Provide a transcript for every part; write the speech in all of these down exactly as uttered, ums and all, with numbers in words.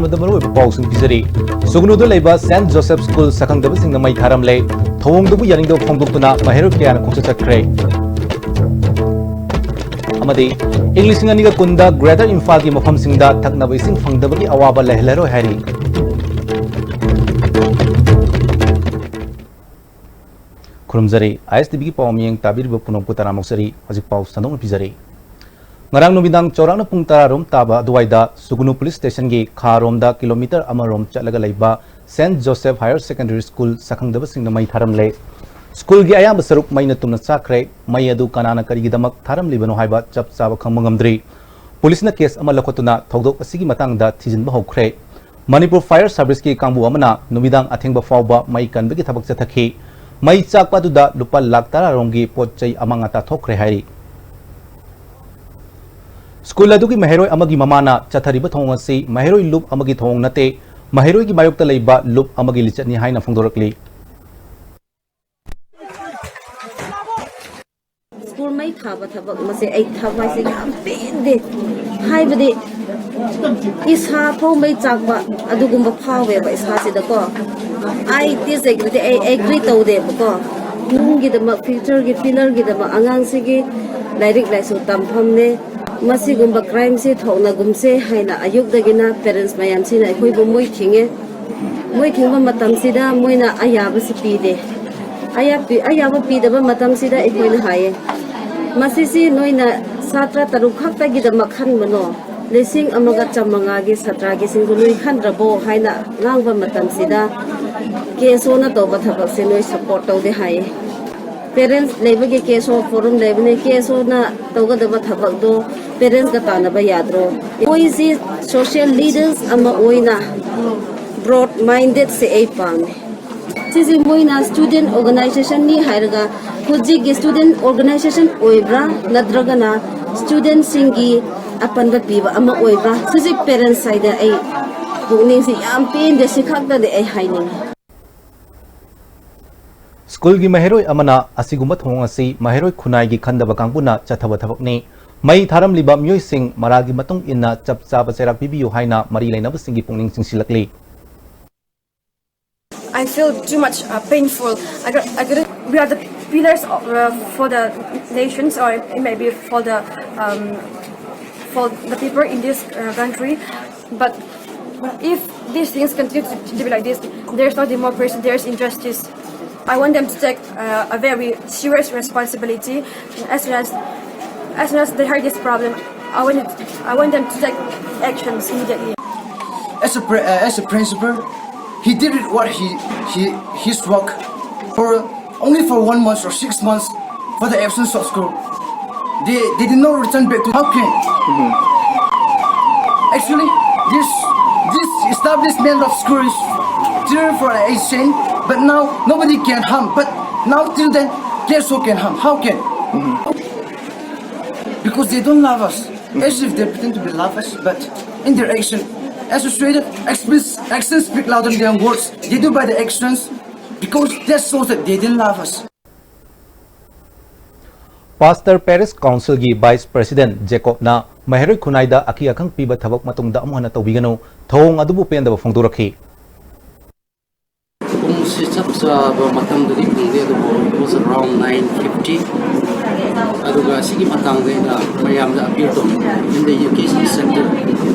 ꯃꯗꯨ ꯃꯔꯨꯑꯣꯏꯕ ꯄꯥꯎꯁꯤꯡ ꯄꯤꯖꯔꯤ꯫ ꯁꯨꯒꯅꯨꯗ ꯂꯩꯕ ꯁꯦꯟꯠ ꯖꯣꯁꯦꯐ ꯁ꯭ꯀꯨꯜ ꯁꯛꯈꯪꯗꯕꯁꯤꯡꯅ ꯃꯩ ꯊꯥꯔꯝꯂꯦ꯫ ꯊꯧꯑꯣꯡꯗꯨꯕꯨ ꯌꯥꯅꯤꯡꯗꯕ ꯐꯣꯡꯗꯣꯛꯇꯨꯅ ꯃꯍꯩꯔꯣꯏ ꯀꯌꯥꯅ ꯈꯣꯡꯆꯠ ꯆꯠꯈ꯭ꯔꯦ꯫ ꯑꯃꯗꯤ ꯏꯪ ꯂꯤꯁꯤꯡ ꯑꯅꯤꯒ ꯀꯨꯟꯗ ꯒ꯭ꯔꯦꯇꯔ ꯏꯝꯐꯥꯜꯒꯤ ꯃꯐꯝꯁꯤꯡꯗ ꯊꯛꯅꯕ ꯏꯁꯤꯡ ꯐꯪꯗꯕꯒꯤ ꯑꯋꯥꯕ ꯂꯩꯍꯜꯂꯔꯣꯏ ꯍꯥꯏꯔꯤ꯫ ꯈꯨꯔꯨꯝꯖꯔꯤ꯫ ꯑꯥꯏ ꯑꯦꯁ ꯇꯤ ꯚꯤꯒꯤ ꯄꯥꯎ ꯃꯤꯌꯦꯡ ꯇꯥꯕꯤꯔꯤꯕ ꯄꯨꯝꯅꯃꯛꯄꯨ ꯇꯔꯥꯃꯨꯛ ꯆꯥꯔꯤ꯫ ꯍꯧꯖꯤꯛ ꯄꯥꯎ ꯁꯟꯗꯣꯛꯅ ꯄꯤꯖꯔꯤ꯫ ꯉꯔꯥꯡ ꯅꯨꯃꯤꯗꯥꯡ ꯆꯥꯎꯔꯥꯛꯅ ꯄꯨꯡ ꯇꯔꯥ ꯔꯣꯝ ꯇꯥꯕ ꯑꯗꯨꯋꯥꯏꯗ ꯁꯨꯒꯨꯅꯨ ꯄꯨꯂꯤꯁ ꯁ꯭ꯇꯦꯁꯟꯒꯤ ꯈꯥꯔꯣꯝꯗ ꯀꯤꯂꯣꯃꯤꯇꯔ ꯑꯃꯔꯣꯝ ꯆꯠꯂꯒ ꯂꯩꯕ Saint Joseph higher secondary school ꯁꯛꯈꯪꯗꯕꯁꯤꯡꯅ ꯃꯩ ꯊꯥꯔꯝꯂꯦ꯫ ꯁ꯭ꯀꯨꯜꯒꯤ ꯑꯌꯥꯝꯕ ꯁꯔꯨꯛ ꯃꯩꯅ ꯇꯨꯝꯅ ꯆꯥꯛꯈ꯭ꯔꯦ꯫ ꯃꯩ ꯑꯗꯨ ꯀꯅꯥꯅ ꯀꯔꯤꯒꯤꯗꯃꯛ ꯊꯥꯔꯝꯂꯤꯕꯅꯣ ꯍꯥꯏꯕ ꯆꯞ ꯆꯥꯕ ꯈꯪꯕ ꯉꯝꯗ꯭ꯔꯤ꯫ ꯄꯨꯂꯤꯁꯅ ꯀꯦꯁ ꯑꯃ ꯂꯧꯈꯠꯇꯨꯅ ꯊꯧꯗꯣꯛ ꯑꯁꯤꯒꯤ ꯃꯇꯥꯡꯗ ꯊꯤꯖꯤꯟꯕ ꯍꯧꯈ꯭ꯔꯦ꯫ ꯃꯅꯤꯄꯨꯔ ꯐꯥꯌꯔ ꯁꯥꯔꯚꯤꯁꯀꯤ ꯀꯥꯡꯕꯨ ꯑꯃꯅ ꯅꯨꯃꯤꯗꯥꯡ ꯑꯊꯦꯡꯕ ꯐꯥꯎꯕ ꯃꯩ ꯀꯟꯕꯒꯤ ꯊꯕꯛ ꯆꯠꯊꯈꯤ꯫ ꯃꯩ ꯆꯥꯛꯄ ꯑꯗꯨꯗ ꯂꯨꯄꯥ ꯂꯥꯈ ꯇꯔꯥ ꯔꯣꯝꯒꯤ ꯄꯣꯠ ꯆꯩ ꯑꯃꯥꯡ ꯑꯇꯥ ꯊꯣꯛꯈ꯭ꯔꯦ ꯍꯥꯏꯔꯤ꯫ ꯁ꯭ꯀꯨꯜ ꯑꯗꯨꯒꯤ ꯃꯍꯩꯔꯣꯏ ꯑꯃꯒꯤ ꯃꯃꯥꯅ ꯆꯠꯊꯔꯤꯕ ꯊꯧꯑꯣꯡ ꯑꯁꯤ ꯃꯍꯩꯔꯣꯏ ꯂꯨꯞ ꯑꯃꯒꯤ ꯊꯧꯑꯣꯡ ꯅꯠꯇꯦ, ꯃꯍꯩꯔꯣꯏꯒꯤ ꯃꯥꯌꯣꯛꯇ ꯂꯩꯕ ꯂꯨꯞ ꯑꯃꯒꯤ ꯂꯤꯆꯠꯅꯤ ꯍꯥꯏꯅ ꯐꯣꯡꯗꯣꯔꯛꯂꯤ꯫ ꯁ꯭ꯀꯨꯜ ꯃꯩ ꯊꯥꯕ ꯊꯕꯛ ꯑꯃꯁꯦ ꯑꯩ ꯊꯋꯥꯏꯁꯦ ꯌꯥꯝ ꯄꯦꯟꯗꯦ꯫ ꯍꯥꯏꯕꯗꯤ ꯏꯁꯥ ꯐꯥꯎ ꯃꯩ ꯆꯥꯛꯄ ꯑꯗꯨꯒꯨꯝꯕ ꯐꯥꯎꯋꯦꯕ ꯏꯁꯥꯁꯤꯗꯀꯣ꯫ ꯑꯩ ꯇꯤꯁ ꯑꯦꯒ꯭ꯔꯤꯗꯤ ꯑꯩ ꯑꯦꯒ꯭ꯔꯤ ꯇꯧꯗꯦꯕꯀꯣ꯫ ꯇꯨꯡꯒꯤꯗꯃꯛ, ꯐ꯭ꯌꯨꯆꯔꯒꯤ ꯄꯤꯂꯔꯒꯤꯗꯃꯛ ꯑꯉꯥꯡꯁꯤꯒꯤ ꯂꯥꯏꯔꯤꯛ ꯂꯥꯏꯁꯨ ꯇꯝꯐꯝꯅꯦ꯫ ꯃꯁꯤꯒꯨꯝꯕ ꯀ꯭ꯔꯥꯏꯝꯁꯤ ꯊꯣꯛꯅꯒꯨꯝꯁꯦ ꯍꯥꯏꯅ ꯑꯌꯨꯛꯇꯒꯤꯅ ꯄꯦꯔꯦꯟꯁ ꯃꯌꯥꯝꯁꯤꯅ ꯑꯩꯈꯣꯏꯕꯨ ꯃꯣꯏ ꯊꯤꯡꯉꯦ꯫ ꯃꯣꯏ ꯊꯤꯡꯕ ꯃꯇꯝꯁꯤꯗ ꯃꯣꯏꯅ ꯑꯌꯥꯕꯁꯤ ꯄꯤꯗꯦ꯫ ꯑꯌꯥ-, ꯑꯌꯥꯕ ꯄꯤꯗꯕ ꯃꯇꯝꯁꯤꯗ ꯑꯩꯈꯣꯏꯅ ꯍꯥꯏꯌꯦ, "ꯃꯁꯤꯁꯤ ꯅꯣꯏꯅ ꯁꯥꯇ꯭ꯔ ꯇꯔꯨꯛ ꯈꯛꯇꯒꯤꯗꯃꯛ ꯈꯟꯕꯅꯣ, ꯂꯤꯁꯤꯡ ꯑꯃꯒ ꯆꯥꯃꯉꯥꯒꯤ ꯁꯥꯇ꯭ꯔꯒꯤꯁꯤꯡꯗꯨ ꯅꯣꯏ ꯈꯟꯗ꯭ꯔꯕꯣ?" ꯍꯥꯏꯅ ꯉꯥꯡꯕ ꯃꯇꯝꯁꯤꯗ ꯀꯦ ꯑꯦꯁ ꯑꯣꯅ ꯇꯧꯕ ꯊꯕꯛꯁꯦ ꯅꯣꯏ ꯁꯄꯣꯔꯠ ꯇꯧꯗꯦ ꯍꯥꯏꯌꯦ꯫ ꯄꯦꯔꯦꯟꯁ ꯂꯩꯕꯒꯤ ꯀꯦ ꯑꯦꯁ ꯑꯣ ꯐꯣꯔꯝ ꯂꯩꯕꯅꯦ꯫ ꯀꯦ ꯑꯦꯁ ꯑꯣꯅ ꯇꯧꯒꯗꯕ ꯊꯕꯛꯇꯣ ꯄꯦꯔꯦꯟꯁꯀ ꯇꯥꯟꯅꯕ ꯌꯥꯗ꯭ꯔꯣ? ꯑꯩꯈꯣꯏꯁꯤ ꯁꯣꯁꯤꯌꯦꯜ ꯂꯤꯗꯔꯁ ꯑꯃ ꯑꯣꯏꯅ ꯕ꯭ꯔꯣꯗ ꯃꯥꯏꯟꯗꯦꯗꯁꯦ ꯑꯩ ꯄꯥꯝꯃꯦ꯫ ꯁꯤꯁꯦ ꯃꯣꯏꯅ ꯁ꯭ꯇꯨꯗꯦꯟ ꯑꯣꯔꯒꯅꯥꯏꯖꯦꯁꯟꯅꯤ ꯍꯥꯏꯔꯒ ꯍꯧꯖꯤꯛꯀꯤ ꯁ꯭ꯇꯨꯗꯦꯟ ꯑꯣꯔꯒꯅꯥꯏꯖꯦꯁꯟ ꯑꯣꯏꯕ꯭ꯔꯥ ꯅꯠꯇ꯭ꯔꯒꯅ ꯁ꯭ꯇꯨꯗꯦꯟꯁꯤꯡꯒꯤ ꯑꯄꯟꯕ ꯄꯤꯕ ꯑꯃ ꯑꯣꯏꯕ꯭ꯔꯥ? ꯁꯤꯁꯦ ꯄꯦꯔꯦꯟꯁ ꯁꯥꯏꯗ ꯑꯩ ꯄꯨꯛꯅꯤꯡꯁꯦ ꯌꯥꯝ ꯄꯦꯟꯗꯦ꯫ ꯁꯤ ꯈꯛꯇꯗꯤ ꯑꯩ ꯍꯥꯏꯅꯤꯡꯉꯤ꯫ ꯁ꯭ꯀꯨꯜꯒꯤ ꯃꯍꯩꯔꯣꯏ ꯑꯃꯅ ꯑꯁꯤꯒꯨꯝꯕ ꯊꯧꯑꯣꯡ ꯑꯁꯤ ꯃꯍꯩꯔꯣꯏ ꯈꯨꯟꯅꯥꯏꯒꯤ ꯈꯟꯗꯕ ꯀꯥꯡꯕꯨꯅ ꯆꯠꯊꯕ ꯊꯕꯛꯅꯤ꯫ ꯃꯩ ꯊꯥꯔꯝꯂꯤꯕ ꯃꯤꯑꯣꯏꯁꯤꯡ ꯃꯔꯥꯜꯒꯤ ꯃꯇꯨꯡ ꯏꯟꯅ ꯆꯞ ꯆꯥꯕ ꯆꯩꯔꯥꯛ ꯄꯤꯕꯤꯌꯨ ꯍꯥꯏꯅ ꯃꯔꯤ ꯂꯩꯅꯕꯁꯤꯡꯒꯤ ꯄꯨꯛꯅꯤꯡ ꯆꯤꯡꯁꯤꯜꯂꯛꯂꯤ꯫ I feel too much uh, painful. I got, I got, we are the pillars of, uh, for the nations, or it may be for the um, for the people in this uh, country. But if these things continue to, to be like this, there's no democracy, there's injustice. I want them to take uh, a very serious responsibility as soon as as soon as they heard this problem. I want, I want them to take actions immediately. As a, uh, as a principal, he did it what he, he his work for only for one month or six months for the absence of school. They, they did not return back to how can? Mm-hmm. Actually, this this establishment of school is still for ancient, but now nobody can harm. But now till then, guess who can harm? How can? Mm-hmm. Because they don't love us. As if they pretend to be lovers, but in their action, as you said, actions speak louder than words. They do by the actions because that shows that they didn't love us. Pastor Parish Councilꯒꯤ Vice President Jacobꯅ ꯃꯍꯩꯔꯣꯏ ꯈꯨꯟꯅꯥꯏꯗ ꯑꯀꯤ ꯑꯈꯪ ꯄꯤꯕ ꯊꯕꯛ ꯃꯇꯨꯡꯗ ꯑꯃꯨꯛ ꯍꯟꯅ ꯇꯧꯕꯤꯒꯅꯨ, ꯊꯧꯑꯣꯡ ꯑꯗꯨꯕꯨ ꯄꯦꯟꯗꯕ ꯐꯣꯡꯗꯣꯔꯛꯈꯤ꯫ ꯄꯨꯡꯁꯤ ꯆꯞ ꯆꯥꯕ ꯃꯇꯝꯗꯨꯗꯤ ꯈꯪꯗꯦ, ꯑꯗꯨꯕꯨ it was around nine fifty꯫ ꯑꯗꯨꯒ ꯑꯁꯤꯒꯤ ꯃꯇꯥꯡꯗ ꯑꯩꯅ ꯃꯌꯥꯝꯗ appeal ꯇꯧꯅꯤꯡꯕ, in the education sector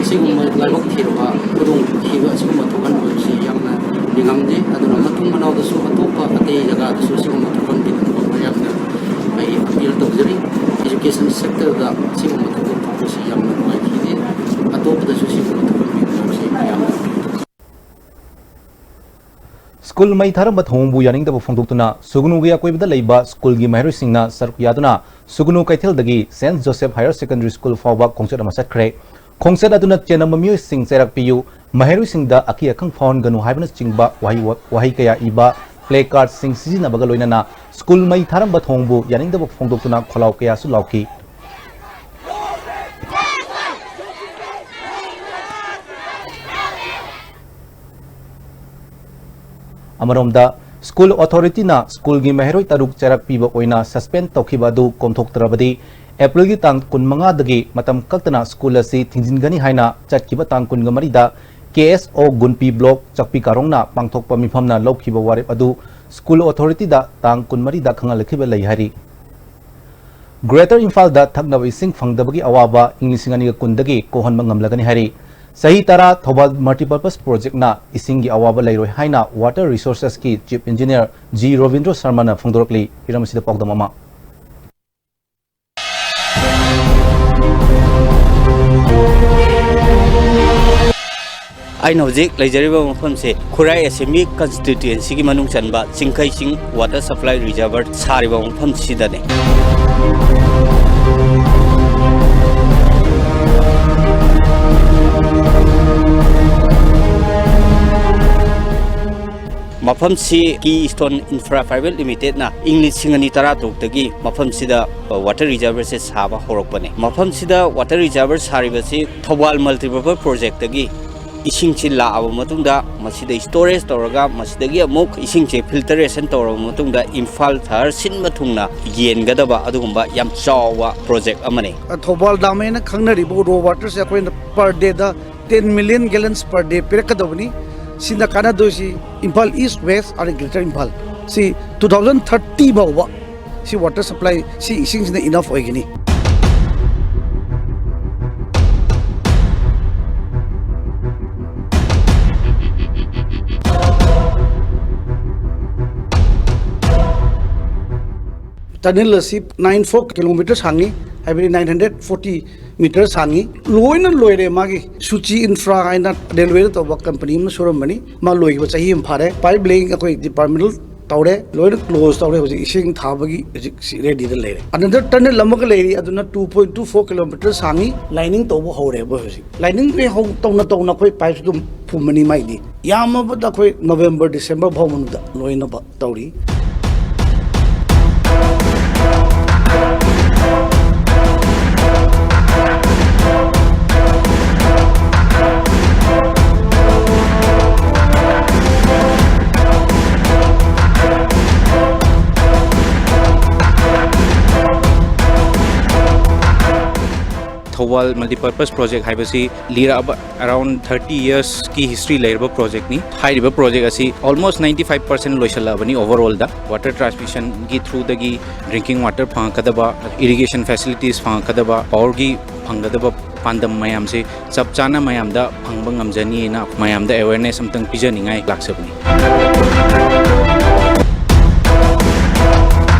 ꯁꯤꯒꯨꯝꯕ ꯂꯥꯏꯕꯛ ꯊꯤꯔꯕ ꯈꯨꯗꯣꯡꯊꯤꯕ ꯑꯁꯤꯒꯨꯝꯕ ꯊꯣꯛꯍꯟꯕꯁꯤ ꯌꯥꯝꯅ ꯅꯤꯡꯉꯝꯗꯦ꯫ ꯑꯗꯨꯅ ꯃꯇꯨꯡ ꯃꯅꯥꯎꯗꯁꯨ ꯑꯇꯣꯞꯄ ꯑꯇꯩ ꯖꯒꯥꯗꯁꯨ ꯁꯤꯒꯨꯝꯕ ꯊꯣꯛꯍꯟꯕꯤꯗꯅꯕ ꯃꯌꯥꯝꯗ ꯑꯩ appeal ꯇꯧꯖꯔꯤ꯫ Education sectorꯗ ꯁꯤꯒꯨꯝꯕ ꯊꯧꯗꯣꯛ ꯊꯣꯛꯄꯁꯤ ꯌꯥꯝꯅ ꯅꯨꯡꯉꯥꯏꯈꯤꯗꯦ꯫ ꯑꯇꯣꯞꯄꯗꯁꯨ ꯁꯤꯒꯨꯝꯕ ꯊꯣꯛꯍꯟꯕꯤꯗꯅꯕꯁꯤ ꯃꯌꯥꯝꯗ ꯁ꯭ꯀꯨꯜ ꯃꯩ ꯊꯥꯔꯝꯕ ꯊꯧꯑꯣꯡꯕꯨ ꯌꯥꯅꯤꯡꯗꯕ ꯐꯣꯡꯗꯣꯛꯇꯨꯅ ꯁꯨꯒꯅꯨꯒꯤ ꯑꯀꯣꯏꯕꯗ ꯂꯩꯕ ꯁ꯭ꯀꯨꯜꯒꯤ ꯃꯍꯩꯔꯣꯏꯁꯤꯡꯅ ꯁꯔꯨꯛ ꯌꯥꯗꯨꯅ ꯁꯨꯒꯅꯨ ꯀꯩꯊꯦꯜꯗꯒꯤ Saint Joseph Higher Secondary School ꯐꯥꯎꯕ ꯈꯣꯡꯆꯠ ꯑꯃ ꯆꯠꯈ꯭ꯔꯦ꯫ ꯈꯣꯡꯆꯠ ꯑꯗꯨꯅ ꯆꯦꯟꯅꯕ ꯃꯤꯑꯣꯏꯁꯤꯡ ꯆꯩꯔꯥꯛ ꯄꯤꯌꯨ, ꯃꯍꯩꯔꯣꯏꯁꯤꯡꯗ ꯑꯀꯤ ꯑꯈꯪ ꯐꯥꯎꯍꯟꯒꯅꯨ ꯍꯥꯏꯕꯅꯆꯤꯡꯕ ꯋꯥꯍꯩ, ꯋꯥꯍꯩ ꯀꯌꯥ ꯏꯕ placardꯁꯤꯡ ꯁꯤꯖꯤꯟꯅꯕꯒ ꯂꯣꯏꯅꯅ ꯁ꯭ꯀꯨꯜ ꯃꯩ ꯊꯥꯔꯝꯕ ꯊꯧꯑꯣꯡꯕꯨ ꯌꯥꯅꯤꯡꯗꯕ ꯐꯣꯡꯗꯣꯛꯇꯨꯅ ꯈꯣꯜꯂꯥꯎ ꯀꯌꯥꯁꯨ ꯂꯥꯎꯈꯤ꯫ ꯑꯃꯔꯣꯝꯗ, ꯁ꯭ꯀꯨꯜ ꯑꯣꯊꯣꯔꯤꯇꯤꯅ ꯁ꯭ꯀꯨꯜꯒꯤ ꯃꯍꯩꯔꯣꯏ ꯇꯔꯨꯛ ꯆꯩꯔꯥꯛ ꯄꯤꯕ ꯑꯣꯏꯅ suspend ꯇꯧꯈꯤꯕ ꯑꯗꯨ ꯀꯣꯝꯊꯣꯛꯇ꯭ꯔꯕꯗꯤ ꯑꯦꯄ꯭ꯔꯤꯜꯒꯤ ꯇꯥꯡ ꯀꯨꯟꯃꯉꯥꯗꯒꯤ ꯃꯇꯝ ꯀꯛꯇꯅ ꯁ꯭ꯀꯨꯜ ꯑꯁꯤ ꯊꯤꯡꯖꯤꯟꯒꯅꯤ ꯍꯥꯏꯅ ꯆꯠꯈꯤꯕ ꯇꯥꯡ ꯀꯨꯟꯃꯔꯤꯗ ꯀꯦ ꯑꯦꯁ ꯑꯣ ꯒꯨꯟꯄꯤ ꯕ꯭ꯂꯣꯛ ꯆꯥꯛꯄꯤ ꯀꯥꯔꯣꯡꯅ ꯄꯥꯡꯊꯣꯛꯄ ꯃꯤꯐꯝꯅ ꯂꯧꯈꯤꯕ ꯋꯥꯔꯦꯞ ꯑꯗꯨ ꯁ꯭ꯀꯨꯜ ꯑꯣꯊꯣꯔꯤꯇꯤꯗ ꯇꯥꯡ ꯀꯨꯟꯃꯔꯤꯗ ꯈꯪꯍꯜꯂꯛꯈꯤꯕ ꯂꯩ ꯍꯥꯏꯔꯤ꯫ ꯒ꯭ꯔꯦꯇꯔ ꯏꯝꯐꯥꯜꯗ ꯊꯛꯅꯕ ꯏꯁꯤꯡ ꯐꯪꯗꯕꯒꯤ ꯑꯋꯥꯕ ꯏꯪ ꯂꯤꯁꯤꯡ ꯑꯅꯤꯒ ꯀꯨꯟꯗꯒꯤ ꯀꯣꯛꯍꯟꯕ ꯉꯝꯂꯒꯅꯤ ꯍꯥꯏꯔꯤ꯫ ꯆꯍꯤ ꯇꯔꯥ ꯊꯧꯕꯥꯜ ꯃꯜꯇꯤꯄꯔꯄꯁ ꯄ꯭ꯔꯣꯖꯦꯛꯅ ꯏꯁꯤꯡꯒꯤ ꯑꯋꯥꯕ ꯂꯩꯔꯣꯏ ꯍꯥꯏꯅ water ꯔꯤꯁꯣꯔꯁꯦꯁꯀꯤ chief engineer G Robindro ꯁꯔꯃꯅ ꯐꯣꯡꯗꯣꯔꯛꯂꯤ꯫ ꯍꯤꯔꯝ ꯑꯁꯤꯗ ꯄꯥꯎꯗꯝ ꯑꯃ꯫ ꯑꯩꯅ ꯍꯧꯖꯤꯛ ꯂꯩꯖꯔꯤꯕ ꯃꯐꯝꯁꯦ ꯈꯨꯔꯥꯏ ꯑꯦꯁꯦꯝꯕ꯭ꯂꯤ ꯀꯟꯁꯇꯤꯇ꯭ꯌꯨꯑꯦꯟꯁꯤꯒꯤ ꯃꯅꯨꯡ ꯆꯟꯕ ꯆꯤꯡꯈꯩ ꯆꯤꯡ ꯋꯥꯇꯔ ꯁꯄ꯭ꯂꯥꯏ ꯔꯤꯖꯔꯚꯔ ꯁꯥꯔꯤꯕ ꯃꯐꯝꯁꯤꯗꯅꯤ꯫ ꯃꯐꯝꯁꯤ ꯀꯤ ꯁ꯭ꯇꯣꯟ ꯏꯟꯐ꯭ꯔꯥ ꯄ꯭ꯔꯥꯏꯚꯦꯠ ꯂꯤꯃꯤꯇꯦꯗꯅ ꯏꯪ ꯂꯤꯁꯤꯡ ꯑꯅꯤ ꯇꯔꯥꯇꯔꯨꯛꯇꯒꯤ ꯃꯐꯝꯁꯤꯗ, ꯑ, ꯋꯥꯇꯔ ꯔꯤꯖꯔꯚꯔꯁꯦ ꯁꯥꯕ ꯍꯧꯔꯛꯄꯅꯦ꯫ ꯃꯐꯝꯁꯤꯗ ꯋꯥꯇꯔ ꯔꯤꯖꯔꯚꯔ ꯁꯥꯔꯤꯕꯁꯤ ꯊꯧꯕꯥꯜ ꯃꯜꯇꯤꯄꯔꯄꯁ ꯄ꯭ꯔꯣꯖꯦꯛꯇꯒꯤ ꯏꯁꯤꯡꯁꯤ ꯂꯥꯛꯑꯕ ꯃꯇꯨꯡꯗ ꯃꯁꯤꯗ ꯁ꯭ꯇꯣꯔꯦꯖ ꯇꯧꯔꯒ ꯃꯁꯤꯗꯒꯤ ꯑꯃꯨꯛ ꯏꯁꯤꯡꯁꯦ ꯐꯤꯜꯇꯔꯦꯁꯟ ꯇꯧꯔꯕ ꯃꯇꯨꯡꯗ ꯏꯝꯐꯥꯜ ꯁꯍꯔ ꯁꯤꯟꯕ ꯊꯨꯡꯅ ꯌꯦꯟꯒꯗꯕ ꯑꯗꯨꯒꯨꯝꯕ ꯌꯥꯝ ꯆꯥꯎꯕ ꯄ꯭ꯔꯣꯖꯦꯛ ꯑꯃꯅꯤ꯫ ꯊꯧꯕꯥꯜ ꯗꯥꯝ ꯍꯥꯏꯅ ꯈꯪꯅꯔꯤꯕ ꯔꯣ ꯋꯥꯇꯔꯁꯦ ꯑꯩꯈꯣꯏꯅ ꯄꯔ ꯗꯦꯗ ten million gallons per day ꯄꯤꯔꯛꯀꯗꯕꯅꯤ꯫ ꯁꯤꯅ ꯀꯥꯟꯅꯗꯣꯏꯁꯤ ꯏꯝꯐꯥꯜ ꯏꯁ, ꯋꯦꯁ ꯑꯗꯩ ꯒ꯭ꯔꯦꯇꯔ ꯏꯝꯐꯥꯜ ꯁꯤ two thousand thirty ꯐꯥꯎꯕ ꯁꯤ ꯋꯥꯇꯔ ꯁꯄ꯭ꯂꯥꯏ, ꯁꯤ ꯏꯁꯤꯡꯁꯤꯅ ꯏꯅꯐ ꯑꯣꯏꯒꯅꯤ꯫ ꯇꯅꯦꯜ ꯑꯁꯤ nine four kilometer ꯁꯥꯡꯉꯤ, ꯍꯥꯏꯕꯗꯤ nine hundred forty meter ꯁꯥꯡꯉꯤ꯫ ꯂꯣꯏꯅ ꯂꯣꯏꯔꯦ꯫ ꯃꯥꯒꯤ ꯁꯨꯆꯤ ꯏꯟꯐ꯭ꯔꯥ ꯍꯥꯏꯅ ꯔꯦꯜꯋꯦꯗ ꯇꯧꯕ ꯀꯝꯄꯅꯤ ꯑꯃ ꯁꯨꯔꯝꯕꯅꯤ, ꯃꯥ ꯂꯣꯏꯈꯤꯕ ꯆꯍꯤ ꯑꯃ ꯐꯥꯔꯦ꯫ ꯄꯥꯏꯞ ꯂꯦꯌꯤꯡ ꯑꯩꯈꯣꯏ ꯗꯤꯄꯥꯔꯠꯃꯦꯟꯇꯦꯜ ꯇꯧꯔꯦ, ꯂꯣꯏꯅ ꯀ꯭ꯂꯣꯖ ꯇꯧꯔꯦ꯫ ꯍꯧꯖꯤꯛ ꯏꯁꯤꯡ ꯊꯥꯕꯒꯤ ꯍꯧꯖꯤꯛ ꯁꯤ ꯔꯦꯗꯤꯗ ꯂꯩꯔꯦ꯫ ꯑꯅꯗꯔ ꯇꯅꯦꯜ ꯑꯃꯒ ꯂꯩꯔꯤ, ꯑꯗꯨꯅ two point two four kilometer ꯁꯥꯡꯉꯤ, ꯂꯥꯏꯅꯤꯡ ꯇꯧꯕ ꯍꯧꯔꯦꯕ ꯍꯧꯖꯤꯛ꯫ ꯂꯥꯏꯅꯤꯡ ꯍꯧ-, ꯇꯧꯅ ꯇꯧꯅ ꯑꯩꯈꯣꯏ ꯄꯥꯏꯞꯁꯨ ꯑꯗꯨꯝ ꯐꯨꯝꯃꯅꯤ ꯃꯥꯏꯗꯤ꯫ ꯌꯥꯝꯃꯕꯗ ꯑꯩꯈꯣꯏ ꯅꯕꯦꯝꯕꯔ, ꯗꯤꯁꯦꯝꯕꯔ ꯐꯥꯎ ꯃꯅꯨꯡꯗ ꯂꯣꯏꯅꯕ ꯇꯧꯔꯤ꯫ World Multipurpose Project ꯍꯥꯏꯕꯁꯤ ꯂꯤꯔꯛꯑꯕ around thirty yearsꯀꯤ history ꯂꯩꯔꯕ projectꯅꯤ꯫ ꯍꯥꯏꯔꯤꯕ project ꯑꯁꯤ almost ninety five percent ꯂꯣꯏꯁꯤꯜꯂꯛꯑꯕꯅꯤ overallꯗ꯫ Water transmissionꯒꯤ throughꯗꯒꯤ drinking water ꯐꯪꯉꯛꯀꯗꯕ, irrigation facilities ꯐꯪꯉꯛꯀꯗꯕ, powerꯒꯤ ꯐꯪꯒꯗꯕ ꯄꯥꯟꯗꯝ ꯃꯌꯥꯝꯁꯦ ꯆꯞ ꯆꯥꯅ ꯃꯌꯥꯝꯗ ꯐꯪꯕ ꯉꯝꯖꯅꯤꯅ ꯃꯌꯥꯝꯗ awareness ꯑꯝꯇꯪ ꯄꯤꯖꯅꯤꯡꯉꯥꯏ ꯂꯥꯛꯆꯕꯅꯤ꯫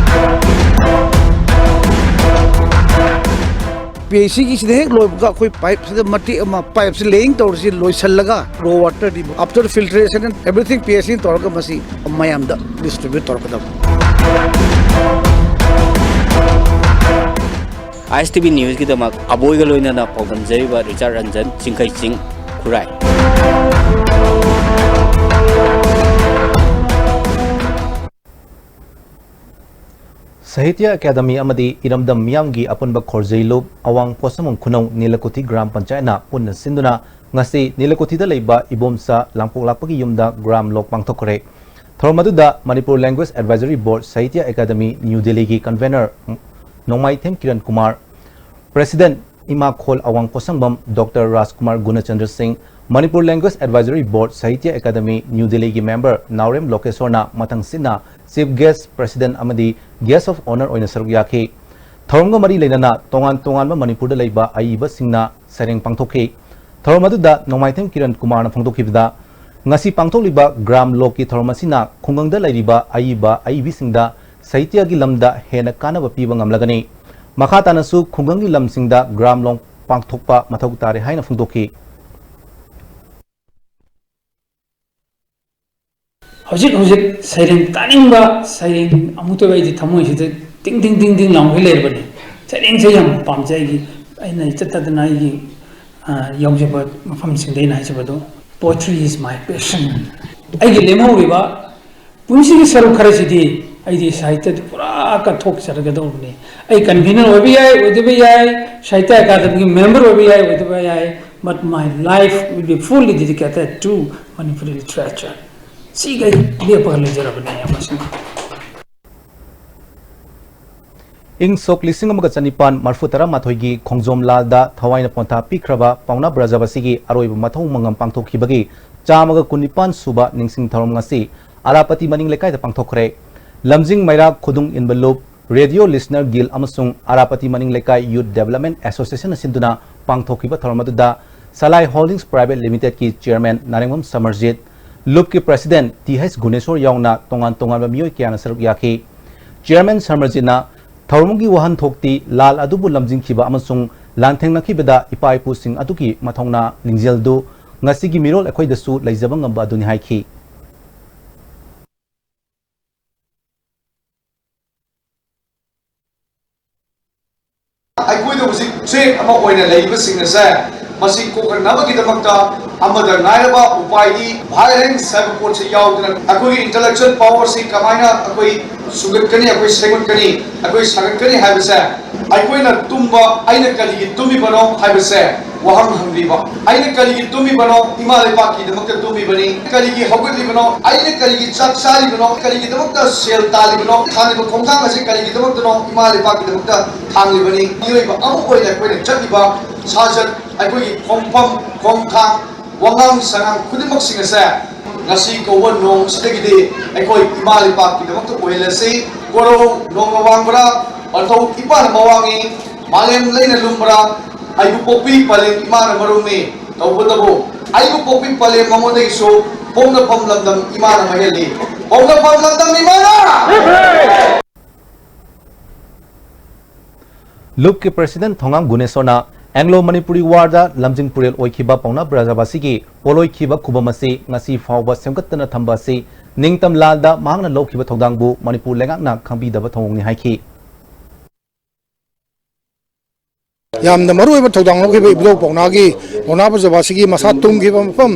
ꯄꯤ ꯑꯩꯆ ꯁꯤꯒꯤꯁꯤꯗ ꯍꯦꯛ ꯂꯣꯏꯕꯒ ꯑꯩꯈꯣꯏ ꯄꯥꯏꯞꯁꯤꯗ ꯃꯇꯦꯛ ꯑꯃ, ꯄꯥꯏꯞꯁꯤ laying ꯇꯧꯔꯤꯁꯤ ꯂꯣꯏꯁꯤꯜꯂꯒ raw waterꯗꯤ, after filtration and everything, P H ꯁꯤꯅ ꯇꯧꯔꯒ ꯃꯁꯤ ꯃꯌꯥꯝꯗ distribute ꯇꯧꯔꯛꯀꯗꯕ꯫ ꯑꯥꯏ ꯑꯦꯁ ꯇꯤ ꯚꯤ ꯅ꯭ꯌꯨꯁꯀꯤꯗꯃꯛ ꯑꯕꯣꯏꯒ ꯂꯣꯏꯅꯅ ꯄꯥꯎꯗꯝꯖꯔꯤꯕ ꯔꯤꯆꯥꯔꯗ ꯔꯟꯖꯟ, ꯆꯤꯡꯈꯩ ꯆꯤꯡ, ꯈꯨꯔꯥꯏ꯫ ꯁꯥꯍꯤꯇ꯭ꯌ ꯑꯦꯀꯥꯗꯃꯤ ꯑꯃꯗꯤ ꯏꯔꯝꯗꯝ ꯃꯤꯌꯥꯝꯒꯤ ꯑꯄꯨꯟꯕ ꯈꯣꯔꯖꯩ ꯂꯨꯞ ꯑꯋꯥꯡ ꯄꯣꯠꯁꯪꯕꯝ ꯈꯨꯅꯧ ꯅꯤꯂꯀꯨꯊꯤ ꯒ꯭ꯔꯥꯝ ꯄꯟꯆꯥꯌꯠꯅ ꯄꯨꯟꯅ ꯁꯤꯟꯗꯨꯅ ꯉꯁꯤ ꯅꯤꯂꯀꯨꯊꯤꯗ ꯂꯩꯕ ꯏꯕꯣꯝꯆꯥ ꯂꯥꯡꯄꯣꯛꯂꯥꯛꯄꯒꯤ ꯌꯨꯝꯗ ꯒ꯭ꯔꯥꯝ ꯂꯣꯛ ꯄꯥꯡꯊꯣꯛꯈ꯭ꯔꯦ꯫ ꯊꯧꯔꯝ ꯑꯗꯨꯗ Manipur Language Advisory Board, Sahitya Academy, new ꯗꯤꯜꯂꯤꯒꯤ convener Nongmaithem Kiran Kumar, president Imakhol Awang Potshangbam doctor Rajkumar Gunachandra Singh, Manipur Language Advisory Board, Sahitya Academy, new ꯗꯤꯜꯂꯤꯒꯤ member ꯅꯥꯎꯔꯦꯝ ꯂꯣꯀꯦꯁꯣꯔꯅ ꯃꯊꯪꯁꯤꯠꯅ chief guest, president ꯑꯃꯗꯤ guest of honour ꯑꯣꯏꯅ ꯁꯔꯨꯛ ꯌꯥꯈꯤ꯫ ꯊꯧꯔꯝꯒ ꯃꯔꯤ ꯂꯩꯅꯅ ꯇꯣꯉꯥꯟ ꯇꯣꯉꯥꯟꯕ ꯃꯅꯤꯄꯨꯔꯗ ꯂꯩꯕ ꯑꯏꯕꯁꯤꯡꯅ ꯁꯩꯔꯦꯡ ꯄꯥꯡꯊꯣꯛꯈꯤ꯫ ꯊꯧꯔꯝ ꯑꯗꯨꯗ ꯅꯣꯡꯃꯥꯏꯊꯦꯝ ꯀꯤꯔꯟ ꯀꯨꯃꯥꯔꯅ ꯐꯣꯡꯗꯣꯛꯈꯤꯕꯗ, ꯉꯁꯤ ꯄꯥꯡꯊꯣꯛꯂꯤꯕ ꯒ꯭ꯔꯥꯝ ꯂꯣꯛꯀꯤ ꯊꯧꯔꯝ ꯑꯁꯤꯅ ꯈꯨꯡꯒꯪꯗ ꯂꯩꯔꯤꯕ ꯑꯏꯕ ꯑꯏꯕꯤꯁꯤꯡꯗ ꯁꯥꯍꯤꯇ꯭ꯌꯒꯤ ꯂꯝꯗ ꯍꯦꯟꯅ ꯀꯥꯟꯅꯕ ꯄꯤꯕ ꯉꯝꯂꯒꯅꯤ꯫ ꯃꯈꯥ ꯇꯥꯅꯁꯨ ꯈꯨꯡꯒꯪꯒꯤ ꯂꯝꯁꯤꯡꯗ ꯒ꯭ꯔꯥꯝ ꯂꯣꯛ ꯄꯥꯡꯊꯣꯛꯄ ꯃꯊꯧ ꯇꯥꯔꯦ ꯍꯥꯏꯅ ꯐꯣꯡꯗꯣꯛꯈꯤ꯫ ꯍꯧꯖꯤꯛ ꯍꯧꯖꯤꯛ ꯁꯩꯔꯦꯡ ꯇꯥꯅꯤꯡꯕ, ꯁꯩꯔꯦꯡ ꯑꯃꯨꯛꯇꯣꯏꯕ ꯑꯩꯗꯤ ꯊꯃꯣꯏꯁꯤꯗ ꯇꯤꯡ ꯇꯤꯡ ꯇꯤꯡ ꯇꯤꯡ ꯂꯥꯎꯉꯩ ꯂꯩꯔꯕꯅꯤ꯫ ꯁꯩꯔꯦꯡꯁꯦ ꯌꯥꯝ ꯄꯥꯝꯖꯩ꯫ ꯑꯩꯒꯤ, ꯑꯩꯅ ꯆꯠꯇꯗꯅ ꯑꯩꯒꯤ, ꯑ, ꯌꯧꯖꯕ ꯃꯐꯝꯁꯤꯡꯗ ꯑꯩꯅ ꯍꯥꯏꯖꯕꯗꯣ, "Poetry is my passion." ꯑꯩꯒꯤ ꯂꯦꯝꯍꯧꯔꯤꯕ ꯄꯨꯟꯁꯤꯒꯤ ꯁꯔꯨꯛ ꯈꯔꯁꯤꯗꯤ ꯑꯩꯗꯤ ꯁꯥꯍꯤꯇ꯭ꯌꯗ ꯄꯨꯔꯥ ꯀꯠꯊꯣꯛꯆꯔꯒꯗꯧꯕꯅꯤ꯫ ꯑꯩ convener ꯑꯣꯏꯕ ꯌꯥꯏ, ꯑꯣꯏꯗꯕ ꯌꯥꯏ, ꯁꯥꯍꯤꯇ꯭ꯌ ꯑꯦꯀꯥꯗꯃꯤꯒꯤ member ꯑꯣꯏꯕ ꯌꯥꯏ, ꯑꯣꯏꯗꯕ ꯌꯥꯏ, but my life will be fully dedicated to Manipuri literature. ꯁꯤꯒ ꯑꯩ ꯂꯦꯞꯄꯒ ꯂꯩꯖꯔꯕꯅꯦ ꯑꯃꯁꯨꯡ ꯏꯪ ꯁꯣꯛ ꯂꯤꯁꯤꯡ ꯑꯃꯒ ꯆꯅꯤꯄꯥꯟ ꯃꯔꯤꯐꯨ ꯇꯔꯥꯃꯥꯊꯣꯏꯒꯤ ꯈꯣꯡꯖꯣꯝ ꯂꯥꯜꯗ ꯊꯋꯥꯏꯅ ꯄꯣꯟꯊꯥ ꯄꯤꯈ꯭ꯔꯕ ꯄꯥꯎꯅꯥ ꯕ꯭ꯔꯖꯕꯥꯁꯤꯒꯤ ꯑꯔꯣꯏꯕ ꯃꯊꯧ ꯃꯉꯝ ꯄꯥꯡꯊꯣꯛꯈꯤꯕꯒꯤ ꯆꯥꯝꯃꯒ ꯀꯨꯟꯅꯤꯄꯥꯟ ꯁꯨꯕ ꯅꯤꯡꯁꯤꯡ ꯊꯧꯔꯝ ꯉꯁꯤ ꯑꯔꯥꯄꯇꯤ ꯃꯅꯤꯡ ꯂꯩꯀꯥꯏꯗ ꯄꯥꯡꯊꯣꯛꯈ꯭ꯔꯦ꯫ ꯂꯝꯖꯤꯡ ꯃꯩꯔꯥ ꯈꯨꯗꯨꯡ ꯏꯟꯕ ꯂꯨꯞ, ꯔꯦꯗꯤꯑꯣ ꯂꯤꯁꯅꯔ ꯒꯤꯜ ꯑꯃꯁꯨꯡ ꯑꯔꯥꯄꯇꯤ ꯃꯅꯤꯡ ꯂꯩꯀꯥꯏ ꯌꯨꯠ ꯗꯦꯕꯂꯞꯃꯦꯟ ꯑꯦꯁꯣꯁꯤꯌꯦꯁꯟꯅ ꯁꯤꯟꯗꯨꯅ ꯄꯥꯡꯊꯣꯛꯈꯤꯕ ꯊꯧꯔꯝ ꯑꯗꯨꯗ ꯁꯂꯥꯏ ꯍꯣꯜꯗꯤꯡꯁ ꯄ꯭ꯔꯥꯏꯚꯦꯠ ꯂꯤꯃꯤꯇꯦꯗꯀꯤ ꯆꯦꯌꯔꯃꯦꯟ ꯅꯥꯔꯦꯡꯕꯝ ꯁꯃꯔꯖꯤꯠ, ꯂꯨꯞꯀꯤ ꯄ꯭ꯔꯁꯤꯗꯦꯟ ꯇꯤ ꯍꯩꯆ ꯒꯨꯅꯦꯁꯣꯔ ꯌꯥꯎꯅ ꯇꯣꯉꯥꯟ ꯇꯣꯉꯥꯟꯕ ꯃꯤꯑꯣꯏ ꯀꯌꯥꯅ ꯁꯔꯨꯛ ꯌꯥꯈꯤ꯫ ꯆꯦꯌꯔꯃꯦꯟ ꯁꯃꯔꯖꯤꯠꯅ ꯊꯧꯔꯝꯒꯤ ꯋꯥꯍꯟꯊꯣꯛꯇꯤ ꯂꯥꯜ ꯑꯗꯨꯕꯨ ꯂꯝꯖꯤꯡꯈꯤꯕ ꯑꯃꯁꯨꯡ ꯂꯥꯟꯊꯦꯡꯅꯈꯤꯕꯗ ꯏꯄꯥ ꯏꯄꯨꯁꯤꯡ ꯑꯗꯨꯒꯤ ꯃꯊꯧꯅꯥ ꯂꯤꯡꯖꯦꯜꯗꯨ ꯉꯁꯤꯒꯤ ꯃꯤꯔꯣꯜ ꯑꯩꯈꯣꯏꯗꯁꯨ ꯂꯩꯖꯕ ꯉꯝꯕ ꯑꯗꯨꯅꯤ ꯍꯥꯏꯈꯤ꯫ ꯑꯩꯈꯣꯏꯗ ꯍꯧꯖꯤꯛ ꯊ꯭ꯔꯦꯠ ꯑꯃ ꯑꯣꯏꯅ ꯂꯩꯔꯤꯕꯁꯤꯡ ꯑꯁꯦ ꯃꯁꯤ ꯀꯣꯛꯍꯟꯅꯕꯒꯤꯗꯃꯛꯇ ꯑꯃꯗ ꯉꯥꯏꯔꯕ ꯎꯄꯥꯏꯗꯤ ꯚꯥꯏꯑꯣꯂꯦꯟꯁ ꯍꯥꯏꯕ ꯄꯣꯠꯁꯤ ꯌꯥꯎꯗꯅ ꯑꯩꯈꯣꯏꯒꯤ ꯏꯟꯇꯦꯂꯦꯛꯆꯨꯋꯦꯜ ꯄꯥꯋꯔꯁꯤ ꯀꯃꯥꯏꯅ ꯑꯩꯈꯣꯏ ꯁꯨꯒꯠꯀꯅꯤ, ꯑꯩꯈꯣꯏ ꯁꯦꯝꯒꯠꯀꯅꯤ, ꯑꯩꯈꯣꯏ ꯁꯥꯒꯠꯀꯅꯤ ꯍꯥꯏꯕꯁꯦ, ꯑꯩꯈꯣꯏꯅ ꯇꯨꯝꯕ, ꯑꯩꯅ ꯀꯔꯤꯒꯤ ꯇꯨꯝꯃꯤꯕꯅꯣ ꯍꯥꯏꯕꯁꯦ ꯋꯥꯍꯪ ꯍꯪꯕꯤꯕ꯫ ꯑꯩꯅ ꯀꯔꯤꯒꯤ ꯇꯨꯝꯃꯤꯕꯅꯣ? ꯏꯃꯥ ꯂꯩꯕꯥꯛꯀꯤꯗꯃꯛꯇ ꯇꯨꯝꯃꯤꯕꯅꯤ꯫ ꯀꯔꯤꯒꯤ ꯍꯧꯒꯠꯂꯤꯕꯅꯣ? ꯑꯩꯅ ꯀꯔꯤꯒꯤ ꯆꯥꯛ ꯆꯥꯔꯤꯕꯅꯣ? ꯀꯔꯤꯒꯤꯗꯃꯛꯇ ꯁꯦꯜ ꯇꯥꯜꯂꯤꯕꯅꯣ? ꯊꯥꯡꯂꯤꯕ ꯈꯣꯡꯊꯥꯡ ꯑꯁꯤ ꯀꯔꯤꯒꯤꯗꯃꯛꯇꯅꯣ? ꯏꯃꯥ ꯂꯩꯕꯥꯛꯀꯤꯗꯃꯛꯇ ꯊꯥꯡꯂꯤꯕꯅꯤ꯫ ꯃꯤꯑꯣꯏꯕ ꯑꯃ ꯑꯣꯏꯅ ꯑꯩꯈꯣꯏꯅ ꯆꯠꯂꯤꯕ ꯁꯥꯖꯠ, ꯑꯩꯈꯣꯏꯒꯤ ꯈꯣꯡꯐꯝ, ꯈꯣꯡꯊꯥꯡ, ꯋꯥꯉꯥꯡ ꯁꯉꯥꯡ ꯈꯨꯗꯤꯡꯃꯛꯁꯤꯡ ꯑꯁꯦ ꯉꯁꯤ ꯀꯧꯕ ꯅꯣꯡꯁꯤꯗꯒꯤꯗꯤ ꯑꯩꯈꯣꯏ ꯏꯃꯥ ꯂꯩꯄꯥꯛꯀꯤꯗꯃꯛꯇ ꯑꯣꯏꯍꯜꯂꯁꯤ꯫ ꯀꯣꯔꯧ ꯅꯣꯡꯃ ꯋꯥꯡꯕ꯭ꯔꯥ, ꯄꯟꯊꯧ ꯏꯄꯥꯅ ꯃꯋꯥꯡꯉꯤ, ꯃꯥꯂꯦꯝ ꯂꯩꯅ ꯂꯨꯝꯕ꯭ꯔꯥ, ꯑꯩꯕꯨ ꯄꯣꯛꯄꯤ ꯄꯂꯦꯝ ꯏꯃꯥꯅ ꯃꯔꯨꯝꯅꯤ꯫ ꯇꯧꯕꯇꯕꯨ ꯑꯩꯕꯨ ꯄꯣꯛꯄꯤ ꯄꯂꯦꯝ ꯃꯉꯣꯟꯗꯒꯤꯁꯨ ꯄꯣꯛꯅꯐꯝ ꯂꯝꯗꯝ ꯏꯃꯥꯅ ꯃꯍꯦꯜꯂꯤ꯫ ꯄꯣꯛꯅꯐꯝ ꯂꯝꯗꯝ ꯏꯃꯥꯅ! ꯂꯨꯞꯀꯤ ꯄ꯭ꯔꯁꯤꯗꯦꯟ ꯊꯣꯉꯥꯝ ꯒꯨꯅꯦꯁꯣꯔꯅ ꯑꯦꯡꯒ꯭ꯂꯣ ꯃꯅꯤꯄꯨꯔꯤ ꯋꯥꯔꯗ ꯂꯝꯖꯤꯡ ꯄꯨꯔꯦꯜ ꯑꯣꯏꯈꯤꯕ ꯄꯥꯎꯅꯥ ꯕ꯭ꯔꯖꯕꯥꯁꯤꯒꯤ ꯄꯣꯂꯣꯏꯈꯤꯕ ꯈꯨꯕꯝ ꯑꯁꯤ ꯉꯁꯤ ꯐꯥꯎꯕ ꯁꯦꯝꯒꯠꯇꯅ ꯊꯝꯕ ꯑꯁꯤ ꯅꯤꯡꯇꯝ ꯂꯥꯟꯗ ꯃꯍꯥꯛꯅ ꯂꯧꯈꯤꯕ ꯊꯧꯗꯥꯡꯕꯨ ꯃꯅꯤꯄꯨꯔ ꯂꯩꯉꯥꯛꯅ ꯈꯪꯕꯤꯗꯕ ꯊꯧꯑꯣꯡꯅꯤ ꯍꯥꯏꯈꯤ꯫ ꯌꯥꯝꯅ ꯃꯔꯨꯑꯣꯏꯕ ꯊꯧꯗꯥꯡ ꯂꯧꯈꯤꯕ ꯏꯕꯨꯙꯧ ꯄꯥꯎꯅꯥꯒꯤ, ꯄꯥꯎꯅꯥ ꯕ꯭ꯔꯖꯕꯥꯁꯤꯒꯤ ꯃꯁꯥ ꯇꯨꯝꯈꯤꯕ ꯃꯐꯝ,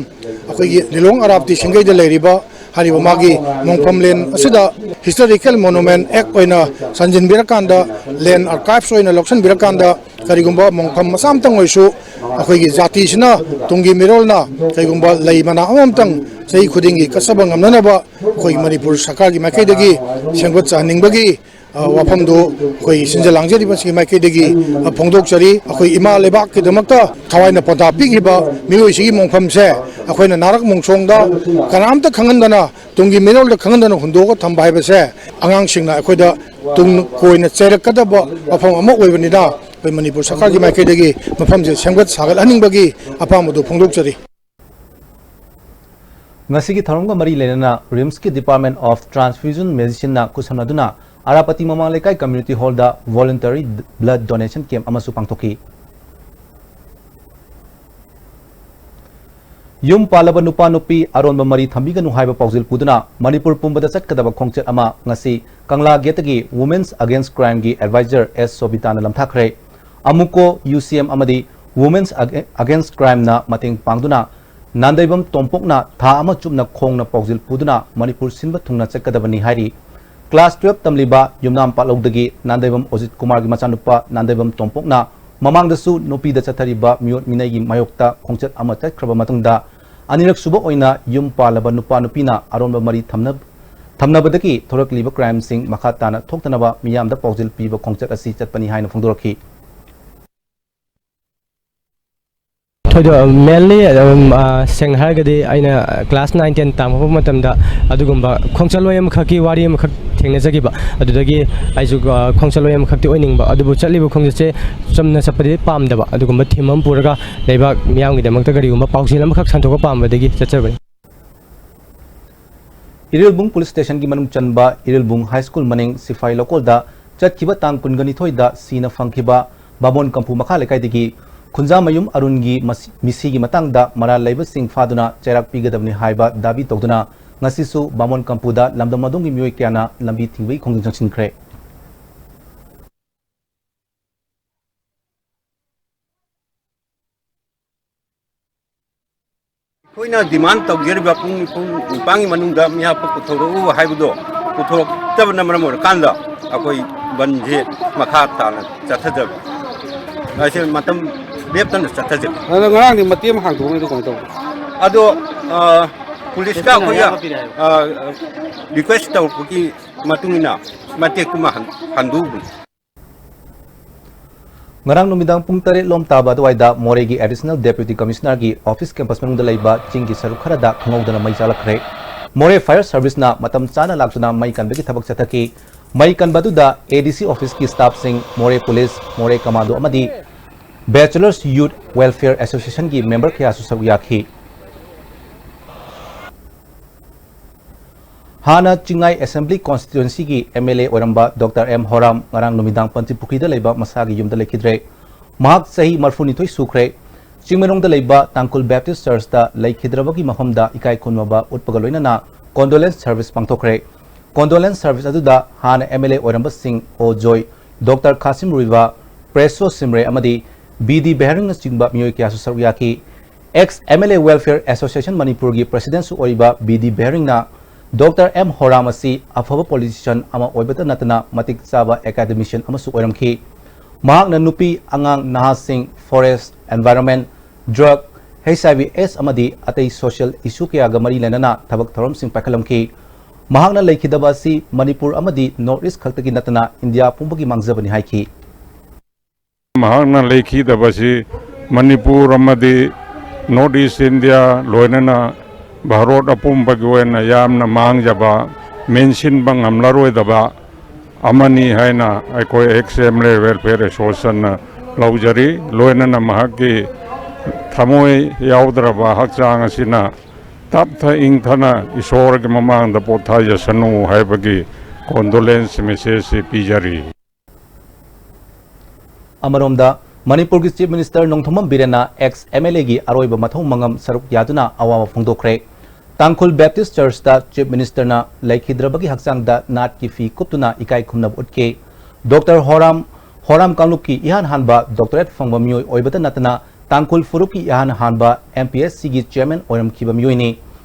ꯑꯩꯈꯣꯏꯒꯤ ꯂꯤꯂꯣꯡ ꯑꯔꯥꯞꯇꯤ ꯁꯤꯡꯒꯩꯗ ꯂꯩꯔꯤꯕ ꯍꯥꯏꯔꯤꯕ ꯃꯥꯒꯤ ꯃꯣꯡꯐꯝꯂꯦꯟ ꯑꯁꯤꯗ Historical Monument Act ꯑꯣꯏꯅ ꯆꯟꯁꯤꯟꯕꯤꯔꯀꯥꯟꯗ, ꯂꯦꯟ ꯑꯥꯔꯀꯥꯏꯚꯁ ꯑꯣꯏꯅ ꯂꯧꯁꯤꯟꯕꯤꯔꯀꯥꯟꯗ, ꯀꯔꯤꯒꯨꯝꯕ ꯃꯣꯡꯐꯝ ꯃꯆꯥ ꯑꯃꯇꯪ ꯑꯣꯏꯔꯁꯨ ꯑꯩꯈꯣꯏꯒꯤ ꯖꯥꯇꯤꯁꯤꯅ, ꯇꯨꯡꯒꯤ ꯃꯤꯔꯣꯜꯅ ꯀꯔꯤꯒꯨꯝꯕ ꯂꯩ ꯃꯅꯥ ꯑꯃꯃꯝꯇꯪ ꯆꯍꯤ ꯈꯨꯗꯤꯡꯒꯤ ꯀꯠꯆꯕ ꯉꯝꯅꯅꯕ ꯑꯩꯈꯣꯏ ꯃꯅꯤꯄꯨꯔ ꯁꯔꯀꯥꯔꯒꯤ ꯃꯥꯏꯀꯩꯗꯒꯤ ꯁꯦꯝꯒꯠꯆꯍꯟꯅꯤꯡꯕꯒꯤ ꯑ, ꯋꯥꯐꯝꯗꯨ ꯑꯩꯈꯣꯏ ꯁꯤꯟꯖ ꯂꯥꯡꯖꯔꯤꯕꯁꯤꯡꯒꯤ ꯃꯥꯏꯀꯩꯗꯒꯤ, ꯑ, ꯐꯣꯡꯗꯣꯛꯆꯔꯤ꯫ ꯑꯩꯈꯣꯏ ꯏꯃꯥ ꯂꯩꯕꯥꯛꯀꯤꯗꯃꯛꯇ ꯊꯋꯥꯏꯅ ꯄꯣꯟꯊꯥ ꯄꯤꯈꯤꯕ ꯃꯤꯑꯣꯏꯁꯤꯒꯤ ꯃꯣꯡꯐꯝꯁꯦ ꯑꯩꯈꯣꯏꯅ ꯅꯥꯔꯛ ꯃꯣꯡꯁꯣꯡꯗ ꯀꯅꯥꯝꯇ ꯈꯪꯍꯟꯗꯅ, ꯇꯨꯡꯒꯤ ꯃꯤꯔꯣꯜꯗ ꯈꯪꯍꯟꯗꯅ ꯍꯨꯟꯗꯣꯛꯑꯒ ꯊꯝꯕ ꯍꯥꯏꯕꯁꯦ ꯑꯉꯥꯡꯁꯤꯡꯅ ꯑꯩꯈꯣꯏꯗ ꯇꯨꯡ ꯀꯣꯏꯅ ꯆꯩꯔꯛꯀꯗꯕ ꯋꯥꯐꯝ ꯑꯃ ꯑꯣꯏꯕꯅꯤꯅ, ꯑꯩꯈꯣꯏ ꯃꯅꯤꯄꯨꯔ ꯁꯔꯀꯥꯔꯒꯤ ꯃꯥꯏꯀꯩꯗꯒꯤ ꯃꯐꯝꯁꯦ ꯁꯦꯝꯒꯠ ꯁꯥꯒꯠꯍꯟꯅꯤꯡꯕꯒꯤ ꯑꯄꯥꯝꯕꯗꯨ ꯐꯣꯡꯗꯣꯛꯆꯔꯤ꯫ ꯉꯁꯤꯒꯤ ꯊꯧꯔꯝꯒ ꯃꯔꯤ ꯂꯩꯅꯅ ꯔꯤꯝꯁꯀꯤ Department of Transfusion Medicineꯅ ꯈꯨꯠꯁꯝꯅꯗꯨꯅ ꯑꯔꯥꯄꯇꯤ ꯃꯃꯥꯡ ꯂꯩꯀꯥꯏ Community Hallꯗ Voluntary Blood Donation Camp ꯑꯃꯁꯨ ꯄꯥꯡꯊꯣꯛꯈꯤ꯫ ꯌꯨꯝ ꯄꯥꯜꯂꯕ ꯅꯨꯄꯥ ꯅꯨꯄꯤ ꯑꯔꯣꯟꯕ ꯃꯔꯤ ꯊꯝꯕꯤꯒꯅꯨ ꯍꯥꯏꯕ ꯄꯥꯎꯖꯦꯜ ꯄꯨꯗꯨꯅ ꯃꯅꯤꯄꯨꯔ ꯄꯨꯝꯕꯗ ꯆꯠꯀꯗꯕ ꯈꯣꯡꯆꯠ ꯑꯃ ꯉꯁꯤ ꯀꯪꯂꯥ ꯒꯦꯠꯇꯒꯤ Women's Against Crimeꯒꯤ advisor ꯑꯦꯁ ꯁꯣꯕꯤꯇꯥꯅ ꯂꯝꯊꯥꯈ꯭ꯔꯦ꯫ ꯑꯃꯨꯀꯣ ꯌꯨ ꯁꯤ ꯑꯦꯝ ꯑꯃꯗꯤ Women's Against Crimeꯅ ꯃꯇꯦꯡ ꯄꯥꯡꯗꯨꯅ ꯅꯥꯟꯗꯩꯕꯝ ꯇꯣꯝꯄꯣꯛꯅ ꯊꯥ ꯑꯃ ꯆꯨꯞꯅ ꯈꯣꯡꯅ ꯄꯥꯎꯖꯦꯜ ꯄꯨꯗꯨꯅ ꯃꯅꯤꯄꯨꯔ ꯁꯤꯟꯕ ꯊꯨꯡꯅ ꯆꯠꯀꯗꯕꯅꯤ ꯍꯥꯏꯔꯤ꯫ Class twelve ꯇꯝꯂꯤꯕ ꯌꯨꯝꯅꯥꯝ ꯄꯥꯠꯂꯧꯗꯒꯤ ꯅꯥꯟꯗꯩꯕꯝ ꯑꯣꯖꯤꯠ ꯀꯨꯃꯥꯔꯒꯤ ꯃꯆꯥꯅꯨꯄꯥ ꯅꯥꯟꯗꯩꯕꯝ ꯇꯣꯝꯄꯣꯛꯅ ꯃꯃꯥꯡꯗꯁꯨ ꯅꯨꯄꯤꯗ ꯆꯠꯊꯔꯤꯕ ꯃꯤꯑꯣꯠ ꯃꯤꯅꯩꯒꯤ ꯃꯥꯌꯣꯛꯇ ꯈꯣꯡꯆꯠ ꯑꯃ ꯆꯠꯈ꯭ꯔꯕ ꯃꯇꯨꯡꯗ, ꯑꯅꯤꯔꯛ ꯁꯨꯕ ꯑꯣꯏꯅ ꯌꯨꯝ ꯄꯥꯜꯂꯕ ꯅꯨꯄꯥ ꯅꯨꯄꯤꯅ ꯑꯔꯣꯟꯕ ꯃꯔꯤ ꯊꯝꯅ-, ꯊꯝꯅꯕꯗꯒꯤ ꯊꯣꯔꯛꯂꯤꯕ crimeꯁꯤꯡ ꯃꯈꯥ ꯇꯥꯅ ꯊꯣꯛꯇꯅꯕ ꯃꯤꯌꯥꯝꯗ ꯄꯥꯎꯖꯦꯜ ꯄꯤꯕ ꯈꯣꯡꯆꯠ ꯑꯁꯤ ꯆꯠꯄꯅꯤ ꯍꯥꯏꯅ ꯐꯣꯡꯗꯣꯔꯛꯈꯤ꯫ ꯊꯣꯏꯗꯣꯛ-, mainly ꯑꯗꯨꯝ, ꯑ, ꯁꯦꯡꯅ ꯍꯥꯏꯔꯒꯗꯤ ꯑꯩꯅ class nine ten ꯇꯝꯃꯛꯄ ꯃꯇꯝꯗ ꯑꯗꯨꯒꯨꯝꯕ ꯈꯣꯡꯆꯠꯂꯣꯏ ꯑꯃꯈꯛꯀꯤ ꯋꯥꯔꯤ ꯑꯃꯈꯛ ꯊꯦꯡꯅꯖꯈꯤꯕ꯫ ꯑꯗꯨꯗꯒꯤ ꯑꯩꯁꯨ, ꯑ, ꯈꯣꯡꯆꯠꯂꯣꯏ ꯑꯃꯈꯛꯇꯤ ꯑꯣꯏꯅꯤꯡꯕ, ꯑꯗꯨꯕꯨ ꯆꯠꯂꯤꯕ ꯈꯣꯡꯆꯠꯁꯦ ꯆꯨꯝꯅ ꯆꯠꯄꯗꯤ ꯄꯥꯝꯗꯕ, ꯑꯗꯨꯒꯨꯝꯕ theme ꯑꯃ ꯄꯨꯔꯒ ꯂꯩꯕꯥꯛ ꯃꯤꯌꯥꯝꯒꯤꯗꯃꯛꯇ ꯀꯔꯤꯒꯨꯝꯕ ꯄꯥꯎꯖꯦꯜ ꯑꯃꯈꯛ ꯁꯟꯗꯣꯛꯄ ꯄꯥꯝꯕꯗꯒꯤ ꯆꯠꯆꯕꯅꯤ꯫ ꯏꯔꯤꯜꯕꯨꯡ police stationꯒꯤ ꯃꯅꯨꯡ ꯆꯟꯕ ꯏꯔꯤꯜꯕꯨꯡ High School ꯃꯅꯤꯡ ꯁꯤꯐꯥꯏ ꯂꯧꯀꯣꯜꯗ ꯆꯠꯈꯤꯕ ꯇꯥꯡ ꯀꯨꯟꯒ ꯅꯤꯊꯣꯏꯗ ꯁꯤꯅ ꯐꯪꯈꯤꯕ ꯕꯥꯃꯣꯟ ꯀꯝꯄꯨ ꯃꯈꯥ ꯂꯩꯀꯥꯏꯗꯒꯤ ꯈꯨꯟꯖꯥꯃꯌꯨꯝ ꯑꯔꯨꯟꯒꯤ ꯃꯁꯤ-, ꯃꯤꯁꯤꯒꯤ ꯃꯇꯥꯡꯗ ꯃꯔꯥꯜ ꯂꯩꯕꯁꯤꯡ ꯐꯥꯗꯨꯅ ꯆꯩꯔꯥꯛ ꯄꯤꯒꯗꯕꯅꯤ ꯍꯥꯏꯕ ꯗꯥꯕꯤ ꯇꯧꯗꯨꯅ ꯉꯁꯤꯁꯨ ꯕꯥꯃꯣꯟ ꯀꯝꯄꯨꯗ ꯂꯝꯗꯝ ꯑꯗꯣꯝꯒꯤ ꯃꯤꯑꯣꯏ ꯀꯌꯥꯅ ꯂꯝꯕꯤ ꯊꯤꯡꯕꯒꯤ ꯈꯣꯡꯖꯪ ꯆꯪꯁꯤꯟꯈ꯭ꯔꯦ꯫ ꯑꯩꯈꯣꯏꯅ demand ꯇꯧꯖꯔꯤꯕ ꯄꯨꯡ ꯅꯤꯐꯨ ꯅꯤꯄꯥꯟꯒꯤ ꯃꯅꯨꯡꯗ ꯃꯤꯍꯥꯠꯄ ꯄꯨꯊꯣꯔꯛꯎ ꯍꯥꯏꯕꯗꯣ ꯄꯨꯊꯣꯔꯛꯇꯕꯅ ꯃꯔꯝ ꯑꯣꯏꯔꯀꯥꯟꯗ ꯑꯩꯈꯣꯏ ꯕꯟꯁꯦ ꯃꯈꯥ ꯇꯥꯅ ꯆꯠꯊꯖꯕ꯫ ꯑꯩꯁꯦ ꯃꯇꯝ ꯂꯦꯞꯇꯅ ꯆꯠꯊꯖꯕ꯫ ꯑꯗꯣ ꯉꯔꯥꯡꯗꯤ ꯃꯇꯦꯛ ꯑꯃ ꯍꯥꯡꯗꯣꯛꯑꯝꯃꯤꯗꯣ ꯀꯃꯥꯏꯅ ꯇꯧꯕ? ꯑꯗꯣ, ꯑ, ꯄꯨꯂꯤꯁꯀ ꯑꯩꯈꯣꯏꯒ, ꯑ, request ꯇꯧꯔꯛꯄꯒꯤ ꯃꯇꯨꯡ ꯏꯟꯅ ꯃꯇꯦꯛꯇꯨꯃ ꯍꯟ-, ꯍꯟꯗꯣꯛꯎꯕꯅꯤ꯫ ꯉꯔꯥꯡ ꯅꯨꯃꯤꯗꯥꯡ ꯄꯨꯡ ꯇꯔꯦꯠ ꯂꯣꯝ ꯇꯥꯕ ꯑꯗꯨꯋꯥꯏꯗ ꯃꯣꯔꯦꯒꯤ Additional Deputy Commissionerꯒꯤ office campus ꯃꯅꯨꯡꯗ ꯂꯩꯕ ꯆꯤꯡꯒꯤ ꯁꯔꯨꯛ ꯈꯔꯗ ꯈꯪꯍꯧꯗꯅ ꯃꯩ ꯆꯥꯂꯛꯈ꯭ꯔꯦ꯫ ꯃꯣꯔꯦ Fire Serviceꯅ ꯃꯇꯝ ꯆꯥꯅ ꯂꯥꯛꯇꯨꯅ ꯃꯩ ꯀꯟꯕꯒꯤ ꯊꯕꯛ ꯆꯠꯊꯈꯤ꯫ ꯃꯩ ꯀꯟꯕ ꯑꯗꯨꯗ ADC officeꯀꯤ staffꯁꯤꯡ, ꯃꯣꯔꯦ police, ꯃꯣꯔꯦ commando ꯑꯃꯗꯤ Bachelors Youth Welfare Associationꯒꯤ member ꯀꯌꯥꯁꯨ ꯁꯔꯨꯛ ꯌꯥꯈꯤ꯫ ꯍꯥꯟꯅ ꯆꯤꯡꯉꯥꯏ Assembly Constituencyꯒꯤ MLA ꯑꯣꯏꯔꯝꯕ Doctor M ꯍꯣꯔꯥꯝ ꯉꯔꯥꯡ ꯅꯨꯃꯤꯗꯥꯡ ꯄꯟꯆꯤꯄꯨꯈ꯭ꯔꯤꯗ ꯂꯩꯕ ꯃꯁꯥꯒꯤ ꯌꯨꯝꯗ ꯂꯩꯈꯤꯗ꯭ꯔꯦ꯫ ꯃꯍꯥꯛ ꯆꯍꯤ ꯃꯔꯤꯐꯨꯅꯤꯊꯣꯏ ꯁꯨꯈ꯭ꯔꯦ꯫ ꯆꯤꯡꯃꯩꯔꯣꯡꯗ ꯂꯩꯕ ꯇꯥꯡꯈꯨꯜ Baptist Churchꯇ ꯂꯩꯈꯤꯗ꯭ꯔꯕꯒꯤ ꯃꯐꯝꯗ ꯏꯀꯥꯏ ꯈꯨꯝꯅꯕ ꯎꯠꯄꯒ ꯂꯣꯏꯅꯅ condolence service ꯄꯥꯡꯊꯣꯛꯈ꯭ꯔꯦ꯫ Condolence service ꯑꯗꯨꯗ ꯍꯥꯟꯅ MLA ꯑꯣꯏꯔꯝꯕꯁꯤꯡ ꯑꯣ ꯖꯣꯏ, Doctor ꯈꯥꯁꯤꯝ ꯔꯨꯏꯕꯥ, ꯄ꯭ꯔꯦꯁꯣ ꯁꯤꯝꯔꯦ ꯑꯃꯗꯤ ꯕꯤ ꯗꯤ ꯕꯦꯍꯔꯤꯡꯅꯆꯤꯡꯕ ꯃꯤꯑꯣꯏ ꯀꯌꯥꯁꯨ ꯁꯔꯨꯛ ꯌꯥꯈꯤ꯫ Ex MLA Welfare Association ꯃꯅꯤꯄꯨꯔꯒꯤ presidentꯁꯨ ꯑꯣꯏꯔꯤꯕ ꯕꯤ ꯗꯤ ꯕꯦꯍꯔꯤꯡꯅ Doctor M ꯍꯣꯔꯥꯝ ꯑꯁꯤ ꯑꯐꯕ politician ꯑꯃ ꯑꯣꯏꯕꯇ ꯅꯠꯇꯅ ꯃꯇꯤꯛ ꯆꯥꯕ academician ꯑꯃꯁꯨ ꯑꯣꯏꯔꯝꯈꯤ꯫ ꯃꯍꯥꯛꯅ ꯅꯨꯄꯤ, ꯑꯉꯥꯡ, ꯅꯍꯥꯁꯤꯡ, forest, environment, drug, HIV AIDS ꯑꯃꯗꯤ ꯑꯇꯩ social issue ꯀꯌꯥꯒ ꯃꯔꯤ ꯂꯩꯅꯅ ꯊꯕꯛ ꯊꯧꯔꯝꯁꯤꯡ ꯄꯥꯏꯈꯠꯂꯝꯈꯤ꯫ ꯃꯍꯥꯛꯅ ꯂꯩꯈꯤꯗꯕ ꯑꯁꯤ ꯃꯅꯤꯄꯨꯔ ꯑꯃꯗꯤ North East ꯈꯛꯇꯒꯤ ꯅꯠꯇꯅ ꯏꯟꯗꯤꯌꯥ ꯄꯨꯝꯕꯒꯤ ꯃꯥꯡꯖꯕꯅꯤ ꯍꯥꯏꯈꯤ꯫ ꯃꯍꯥꯛꯅ ꯂꯩꯈꯤꯗꯕꯁꯤ ꯃꯅꯤꯄꯨꯔ ꯑꯃꯗꯤ North East India ꯂꯣꯏꯅꯅ ꯚꯥꯔꯣꯠ ꯑꯄꯨꯝꯕꯒꯤ ꯑꯣꯏꯅ ꯌꯥꯝꯅ ꯃꯥꯡꯖꯕ, ꯃꯦꯟꯁꯤꯟꯕ ꯉꯝꯂꯔꯣꯏꯗꯕ ꯑꯃꯅꯤ ꯍꯥꯏꯅ ꯑꯩꯈꯣꯏ Ex MLA Welfare Associationꯅ ꯂꯧꯖꯔꯤ꯫ ꯂꯣꯏꯅꯅ ꯃꯍꯥꯛꯀꯤ ꯊꯃꯣꯏ ꯌꯥꯎꯗ꯭ꯔꯕ ꯍꯛꯆꯥꯡ ꯑꯁꯤꯅ ꯇꯞꯊ ꯏꯪꯊꯅ ꯏꯁꯣꯔꯒꯤ ꯃꯃꯥꯡꯗ ꯄꯣꯊꯥꯖꯁꯅꯨ ꯍꯥꯏꯕꯒꯤ condolence messageꯁꯤ ꯄꯤꯖꯔꯤ꯫ ꯑꯃꯔꯣꯝꯗ, ꯃꯅꯤꯄꯨꯔꯒꯤ Chief Minister ꯅꯣꯡꯊꯣꯝꯕꯝ ꯕꯤꯔꯦꯟꯅ Ex MLAꯒꯤ ꯑꯔꯣꯏꯕ ꯃꯊꯧ ꯃꯉꯝ ꯁꯔꯨꯛ ꯌꯥꯗꯨꯅ ꯑꯋꯥꯕ ꯐꯣꯡꯗꯣꯛꯈ꯭ꯔꯦ꯫ ꯇꯥꯡꯈꯨꯜ Baptist Churchꯇ Chief Ministerꯅ ꯂꯩꯈꯤꯗ꯭ꯔꯕꯒꯤ ꯍꯛꯆꯥꯡꯗ ꯅꯥꯠꯀꯤ ꯐꯤ ꯀꯨꯞꯇꯨꯅ ꯏꯀꯥꯏ ꯈꯨꯝꯅꯕ ꯎꯠꯈꯤ꯫ Doctor ꯍꯣꯔꯥꯝ, ꯍꯣꯔꯥꯝ ꯀꯥꯡꯂꯨꯞꯀꯤ ꯏꯍꯥꯟ ꯍꯥꯟꯕ doctorate ꯐꯪꯕ ꯃꯤꯑꯣꯏ ꯑꯣꯏꯕꯇ ꯅꯠꯇꯅ ꯇꯥꯡꯈꯨꯜ ꯐꯨꯔꯨꯞꯀꯤ ꯏꯍꯥꯟ ꯍꯥꯟꯕ MPSCꯒꯤ chairman ꯑꯣꯏꯔꯝꯈꯤꯕ ꯃꯤꯑꯣꯏꯅꯤ꯫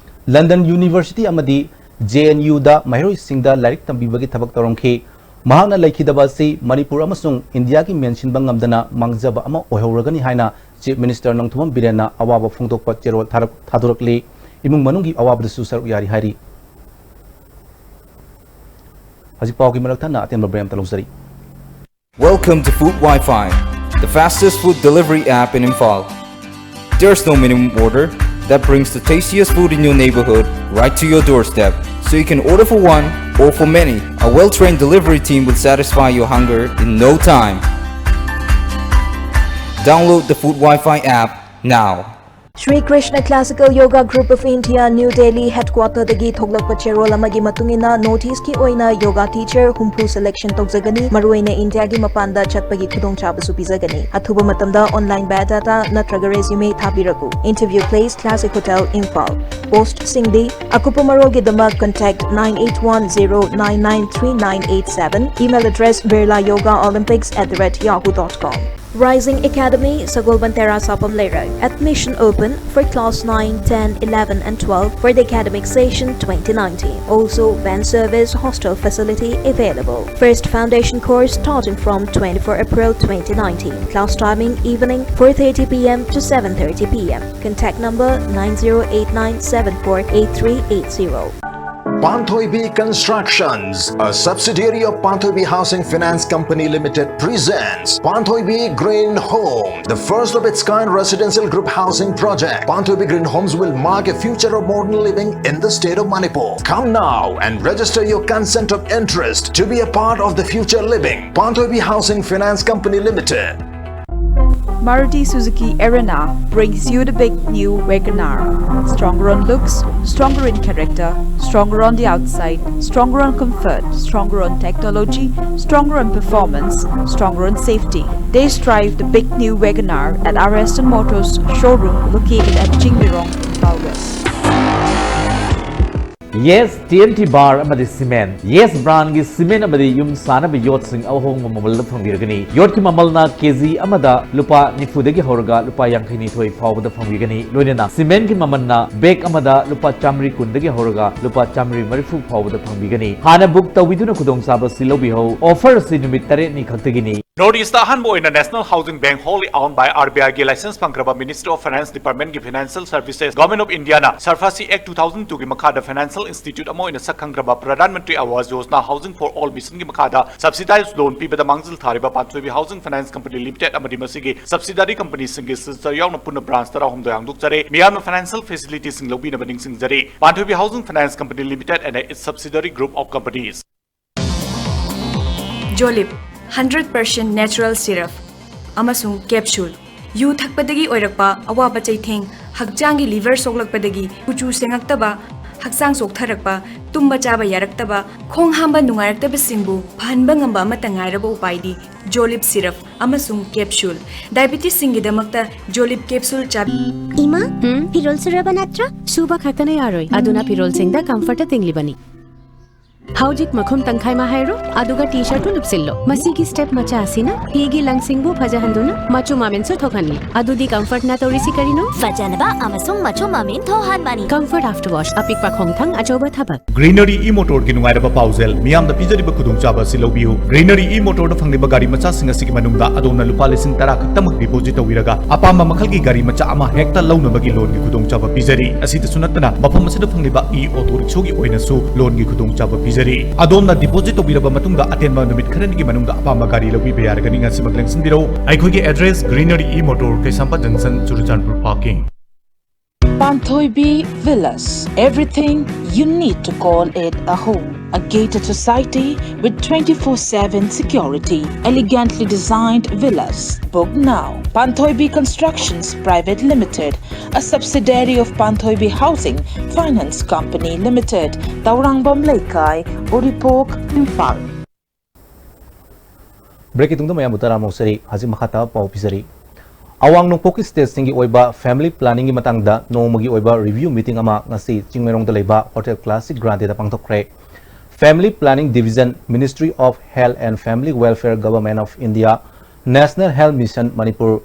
London University ꯑꯃꯗꯤ JNUꯗ ꯃꯍꯩꯔꯣꯏꯁꯤꯡꯗ ꯂꯥꯏꯔꯤꯛ ꯇꯝꯕꯤꯕꯒꯤ ꯊꯕꯛ ꯇꯧꯔꯝꯈꯤ꯫ ꯃꯍꯥꯛꯅ ꯂꯩꯈꯤꯗꯕ ꯑꯁꯤ ꯃꯅꯤꯄꯨꯔ ꯑꯃꯁꯨꯡ ꯏꯟꯗꯤꯌꯥꯒꯤ ꯃꯦꯟꯁꯤꯟꯕ ꯉꯝꯗꯅ ꯃꯥꯡꯖꯕ ꯑꯃ ꯑꯣꯏꯍꯧꯔꯒꯅꯤ ꯍꯥꯏꯅ Chief Minister ꯅꯣꯡꯊꯣꯝꯕꯝ ꯕꯤꯔꯦꯟꯅ ꯑꯋꯥꯕ ꯐꯣꯡꯗꯣꯛꯄ ꯆꯦꯔꯣꯜ ꯊꯥꯔꯛ-, ꯊꯥꯗꯣꯔꯛꯂꯤ꯫ ꯏꯃꯨꯡ ꯃꯅꯨꯡꯒꯤ ꯑꯋꯥꯕꯗꯁꯨ ꯁꯔꯨꯛ ꯌꯥꯔꯤ ꯍꯥꯏꯔꯤ꯫ ꯍꯧꯖꯤꯛ ꯄꯥꯎꯒꯤ ꯃꯔꯛ ꯊꯠꯅ ꯑꯇꯦꯟꯕ break ꯑꯃꯇ ꯂꯧꯖꯔꯤ꯫ Welcome to Food Wi-Fi, the fastest food delivery app in Imphal. There's no minimum order that brings the tastiest food in your neighborhood right to your doorstep, so you can order for one or for many. A well-trained delivery team will satisfy your hunger in no time. Download the Food Wi-Fi app now. Shri Krishna Classical Yoga Group of India, New Delhi headquarter ꯗꯒꯤ ꯊꯣꯛꯂꯛꯄ ꯆꯦꯔꯣꯜ ꯑꯃꯒꯤ ꯃꯇꯨꯡ ꯏꯟꯅ North East ꯀꯤ ꯑꯣꯏꯅ yoga teacher ꯍꯨꯝꯐꯨ selection ꯇꯧꯖꯒꯅꯤ꯫ ꯃꯔꯨꯑꯣꯏꯅ ꯏꯟꯗꯤꯌꯥꯒꯤ ꯃꯄꯥꯟꯗ ꯆꯠꯄꯒꯤ ꯈꯨꯗꯣꯡꯆꯥꯕꯁꯨ ꯄꯤꯖꯒꯅꯤ꯫ ꯑꯊꯨꯕ ꯃꯇꯝꯗ online biodata ꯅꯠꯇ꯭ꯔꯒ resume ꯊꯥꯕꯤꯔꯛꯎ꯫ Interview place, Classic Hotel, Imphal. Post ꯁꯤꯡꯗꯤ ꯑꯀꯨꯞꯄ ꯃꯔꯣꯜꯒꯤꯗꯃꯛ contact nine eight one zero nine nine three nine eight seven, email address birla yoga olympics at the rate yahoo dot com. Rising Academy, Sagolband Terrace, Sapam Leirang. Admission open for class nine, ten, eleven and twelve for the academic session twenty nineteen. Also, van service, hostel facility available. First foundation course starting from twenty-four April twenty nineteen. Class timing evening four thirty p m to seven thirty p m. Contact number nine zero eight nine seven four eight three eight zero. Panthoibi Constructions, a subsidiary of Panthoibi Housing Finance Company Limited, presents Panthoibi Green Home, the first of its kind residential group housing project. Panthoibi Green Homes will mark a future of modern living in the state of Manipur. Come now and register your consent of interest to be a part of the future living. Panthoibi Housing Finance Company Limited. Maruti Suzuki Erina brings you the big new WagonR. Stronger on looks, stronger in character, stronger on the outside, stronger on comfort, stronger on technology, stronger on performance, stronger on safety. Test drive the big new WagonR at our Aston Motors showroom located at Jingbirong, Imphal West. Yes, T M T Bar ꯑꯃꯗꯤ Cement. Yes brand ꯒꯤ cement ꯑꯃꯗꯤ ꯌꯨꯝ ꯁꯥꯅꯕ ꯌꯣꯠꯁꯤꯡ ꯑꯍꯣꯡꯕ ꯃꯃꯜꯗ ꯐꯪꯕꯤꯔꯒꯅꯤ꯫ ꯌꯣꯠꯀꯤ ꯃꯃꯜꯅ K G ꯑꯃꯗ ꯂꯨꯄꯥ ꯅꯤꯐꯨꯗꯒꯤ ꯍꯧꯔꯒ ꯂꯨꯄꯥ ꯌꯥꯡꯈꯩꯅꯤꯊꯣꯏ ꯐꯥꯎꯕꯗ ꯐꯪꯕꯤꯒꯅꯤ꯫ ꯂꯣꯏꯅꯅ cement ꯀꯤ ꯃꯃꯜꯅ bag ꯑꯃꯗ ꯂꯨꯄꯥ ꯆꯥꯃꯔꯤ ꯀꯨꯟꯗꯒꯤ ꯍꯧꯔꯒ ꯂꯨꯄꯥ ꯆꯥꯃꯔꯤ ꯃꯔꯤꯐꯨ ꯐꯥꯎꯕꯗ ꯐꯪꯕꯤꯒꯅꯤ꯫ ꯍꯥꯟꯅ book ꯇꯧꯕꯤꯗꯨꯅ ꯈꯨꯗꯣꯡꯆꯥꯕ ꯑꯁꯤ ꯂꯧꯕꯤꯍꯧ꯫ Offer ꯑꯁꯤ ꯅꯨꯃꯤꯠ ꯇꯔꯦꯠꯅꯤ ꯈꯛꯇꯒꯤꯅꯤ꯫ North East ꯑꯍꯥꯟꯕ ꯑꯣꯏꯅ National Housing Bank, wholly owned by R B I ꯒꯤ license ꯐꯪꯈ꯭ꯔꯕ Ministry of Finance Department ꯒꯤ Financial Services, Government of India ꯅ SARFAESI Act two thousand two ꯒꯤ ꯃꯈꯥꯗ financial institute ꯑꯃ ꯑꯣꯏꯅ ꯁꯛ ꯈꯪꯈ꯭ꯔꯕ Pradhan Mantri Awas Yojana Housing for All Mission ꯒꯤ ꯃꯈꯥꯗ subsidized loan ꯄꯤꯕꯗ ꯃꯥꯡꯖꯤꯜ ꯊꯥꯔꯤꯕ ꯄꯥꯟꯊꯣꯏꯕꯤ Housing Finance Company Limited ꯑꯃꯗꯤ ꯃꯁꯤꯒꯤ subsidiary company ꯁꯤꯡꯒꯤ signature ꯌꯥꯎꯅ ꯄꯨꯟꯅ branch ꯇꯔꯥꯍꯨꯝꯗꯣꯏ ꯍꯥꯡꯗꯣꯛꯆꯔꯦ꯫ ꯃꯤꯌꯥꯝꯅ financial facility ꯁꯤꯡ ꯂꯧꯕꯤꯅꯕ ꯅꯤꯡꯁꯤꯡꯖꯔꯤ꯫ ꯄꯥꯟꯊꯣꯏꯕꯤ Housing Finance Company Limited and its subsidiary group of companies. Jolib, hundred percent natural syrup ꯑꯃꯁꯨꯡ capsule꯫ ꯌꯨ ꯊꯛꯄꯗꯒꯤ ꯑꯣꯏꯔꯛꯄ ꯑꯋꯥꯕ ꯆꯩꯊꯦꯡ, ꯍꯛꯆꯥꯡꯒꯤ liver ꯁꯣꯛꯂꯛꯄꯗꯒꯤ ꯀꯨꯆꯨ ꯁꯦꯡꯉꯛꯇꯕ, ꯍꯛꯆꯥꯡ ꯆꯣꯛꯊꯔꯛꯄ, ꯇꯨꯝꯕ ꯆꯥꯕ ꯌꯥꯔꯛꯇꯕ, ꯈꯣꯡ ꯍꯥꯝꯕ ꯅꯨꯡꯉꯥꯏꯔꯛꯇꯕꯁꯤꯡꯕꯨ ꯐꯍꯟꯕ ꯉꯝꯕ ꯑꯃꯠꯇ ꯉꯥꯏꯔꯕ ꯎꯄꯥꯏꯗꯤ Jolib syrup ꯑꯃꯁꯨꯡ capsule꯫ Diabetes ꯁꯤꯡꯒꯤꯗꯃꯛꯇ Jolib capsule ꯆꯥꯕꯤ꯫ ꯏꯃꯥ, ꯐꯤꯔꯣꯜ ꯁꯨꯔꯕ ꯅꯠꯇ꯭ꯔꯣ? ꯁꯨꯕ ꯈꯛꯇꯅ ꯌꯥꯔꯣꯏ, ꯑꯗꯨꯅ ꯐꯤꯔꯣꯜꯁꯤꯡꯗ comfortꯇ ꯇꯤꯡꯂꯤꯕꯅꯤ꯫ ꯍꯧꯖꯤꯛ ꯃꯈꯨꯝ ꯇꯪꯈꯥꯏ ꯑꯃ ꯍꯥꯏꯔꯣ, ꯑꯗꯨꯒ T-shirtꯇꯨ ꯂꯨꯞꯁꯤꯜꯂꯣ꯫ ꯃꯁꯤꯒꯤ step ꯃꯆꯥ ꯑꯁꯤꯅ ꯐꯤꯒꯤ ꯂꯪꯁꯤꯡꯕꯨ ꯐꯖꯍꯟꯗꯨꯅ ꯃꯆꯨ ꯃꯃꯦꯟꯁꯨ ꯊꯣꯛꯍꯜꯂꯤ꯫ ꯑꯗꯨꯗꯤ comfortꯅ ꯇꯧꯔꯤꯁꯤ ꯀꯔꯤꯅꯣ? ꯐꯖꯅꯕ ꯑꯃꯁꯨꯡ ꯃꯆꯨ ꯃꯃꯦꯟ ꯊꯣꯛꯍꯟꯕꯅꯤ꯫ Comfort After Wash, ꯑꯄꯤꯛꯄ ꯈꯣꯡꯊꯥꯡ, ꯑꯆꯧꯕ ꯊꯕꯛ꯫ Greenery E-Motorꯒꯤ ꯅꯨꯡꯉꯥꯏꯔꯕ ꯄꯥꯎꯖꯦꯜ, ꯃꯤꯌꯥꯝꯗ ꯄꯤꯖꯔꯤꯕ ꯈꯨꯗꯣꯡꯆꯥꯕ ꯑꯁꯤ ꯂꯧꯕꯤꯌꯨ꯫ Greenery E-Motorꯗ ꯐꯪꯂꯤꯕ ꯒꯥꯔꯤ ꯃꯆꯥꯁꯤꯡ ꯑꯁꯤꯒꯤ ꯃꯅꯨꯡꯗ ꯑꯗꯣꯝꯅ ꯂꯨꯄꯥ ꯂꯤꯁꯤꯡ ꯇꯔꯥ ꯈꯛꯇꯃꯛ deposit ꯇꯧꯕꯤꯔꯒ ꯑꯄꯥꯝꯕ ꯃꯈꯜꯒꯤ ꯒꯥꯔꯤ ꯃꯆꯥ ꯑꯃ ꯍꯦꯛꯇ ꯂꯧꯅꯕꯒꯤ loanꯒꯤ ꯈꯨꯗꯣꯡꯆꯥꯕ ꯄꯤꯖꯔꯤ꯫ ꯑꯁꯤꯗꯁꯨ ꯅꯠꯇꯅ ꯃꯐꯝ ꯑꯁꯤꯗ ꯐꯪꯂꯤꯕ E-Auto Rickshawꯒꯤ ꯑꯣꯏꯅꯁꯨ loanꯒꯤ ꯈꯨꯗꯣꯡꯆꯥꯕ ꯄꯤꯖꯔꯤ꯫ ꯑꯗꯣꯝꯅ deposit ꯇꯧꯕꯤꯔꯕ ꯃꯇꯨꯡꯗ ꯑꯇꯦꯟꯕ ꯅꯨꯃꯤꯠ ꯈꯔꯅꯤꯒꯤ ꯃꯅꯨꯡꯗ ꯑꯄꯥꯝꯕ ꯒꯥꯔꯤ ꯂꯧꯕꯤꯕ ꯌꯥꯔꯒꯅꯤ꯫ ꯉꯁꯤꯃꯛ ꯂꯦꯡꯁꯤꯟꯕꯤꯔꯛꯎ꯫ ꯑꯩꯈꯣꯏꯒꯤ address Greenery E-Motor, Keishampat junction, Churachandpur parking꯫ Panthoibi Villas, everything you need to call it a home. A gated society with twenty-four seven security. Elegantly designed villas. Book now. Panthoibi Constructions Private Limited, a subsidiary of Panthoibi Housing Finance Company Limited, Taurangvam Leikai, Uripok, Imphal. Breakꯀꯤ ꯇꯨꯡꯗ ꯃꯌꯥꯝꯕꯨ ꯇꯔꯥꯃꯨꯛ ꯆꯔꯤ꯫ ꯍꯧꯖꯤꯛ ꯃꯈꯥ ꯇꯥꯕ ꯄꯥꯎ ꯄꯤꯖꯔꯤ꯫ ꯑꯋꯥꯡ ꯅꯣꯡꯄꯣꯛꯀꯤ stateꯁꯤꯡꯒꯤ ꯑꯣꯏꯕ family planningꯒꯤ ꯃꯇꯥꯡꯗ ꯅꯣꯡꯃꯒꯤ ꯑꯣꯏꯕ review meeting ꯑꯃ ꯉꯁꯤ ꯆꯤꯡꯃꯩꯔꯣꯡꯗ ꯂꯩꯕ Hotel Classic Grandeꯗ ꯄꯥꯡꯊꯣꯛꯈ꯭ꯔꯦ꯫ Family Planning Division, Ministry of Health and Family Welfare, Government of India, National Health Mission Manipur,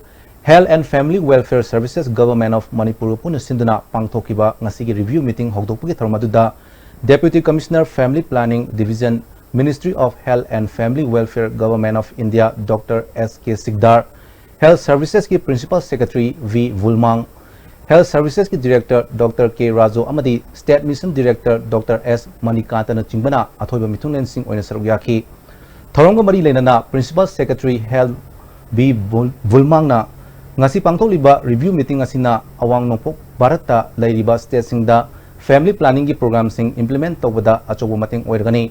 Health and Family Welfare Services, Government of Manipur ꯄꯨꯟꯅ ꯁꯤꯟꯗꯨꯅ ꯄꯥꯡꯊꯣꯛꯈꯤꯕ ꯉꯁꯤꯒꯤ review meeting ꯍꯧꯗꯣꯛꯄꯒꯤ ꯊꯧꯔꯝ ꯑꯗꯨꯗ Deputy Commissioner Family Planning Division Ministry of Health and Family Welfare, Government of India, Doctor S K Sikdar, Health Services ꯀꯤ Principal Secretary V ꯚꯨꯜꯃꯥꯡ, Health Services ꯀꯤ Director Doctor K Raju ꯑꯃꯗꯤ State Mission Director Doctor S ꯃꯅꯤꯀꯥꯟꯇꯅꯆꯤꯡꯕꯅ ꯑꯊꯣꯏꯕ ꯃꯤꯊꯨꯡꯂꯦꯟꯁꯤꯡ ꯑꯣꯏꯅ ꯁꯔꯨꯛ ꯌꯥꯈꯤ꯫ ꯊꯧꯔꯝꯒ ꯃꯔꯤ ꯂꯩꯅꯅ Principal Secretary Health V ꯚꯨꯜ-, ꯚꯨꯜꯃꯥꯡꯅ ꯉꯁꯤ ꯄꯥꯡꯊꯣꯛꯂꯤꯕ review meeting ꯑꯁꯤꯅ ꯑꯋꯥꯡ ꯅꯣꯡꯄꯣꯛ ꯚꯥꯔꯠꯇ ꯂꯩꯔꯤꯕ stateꯁꯤꯡꯗ family planningꯒꯤ programꯁꯤꯡ implement ꯇꯧꯕꯗ ꯑꯆꯧꯕ ꯃꯇꯦꯡ ꯑꯣꯏꯔꯒꯅꯤ꯫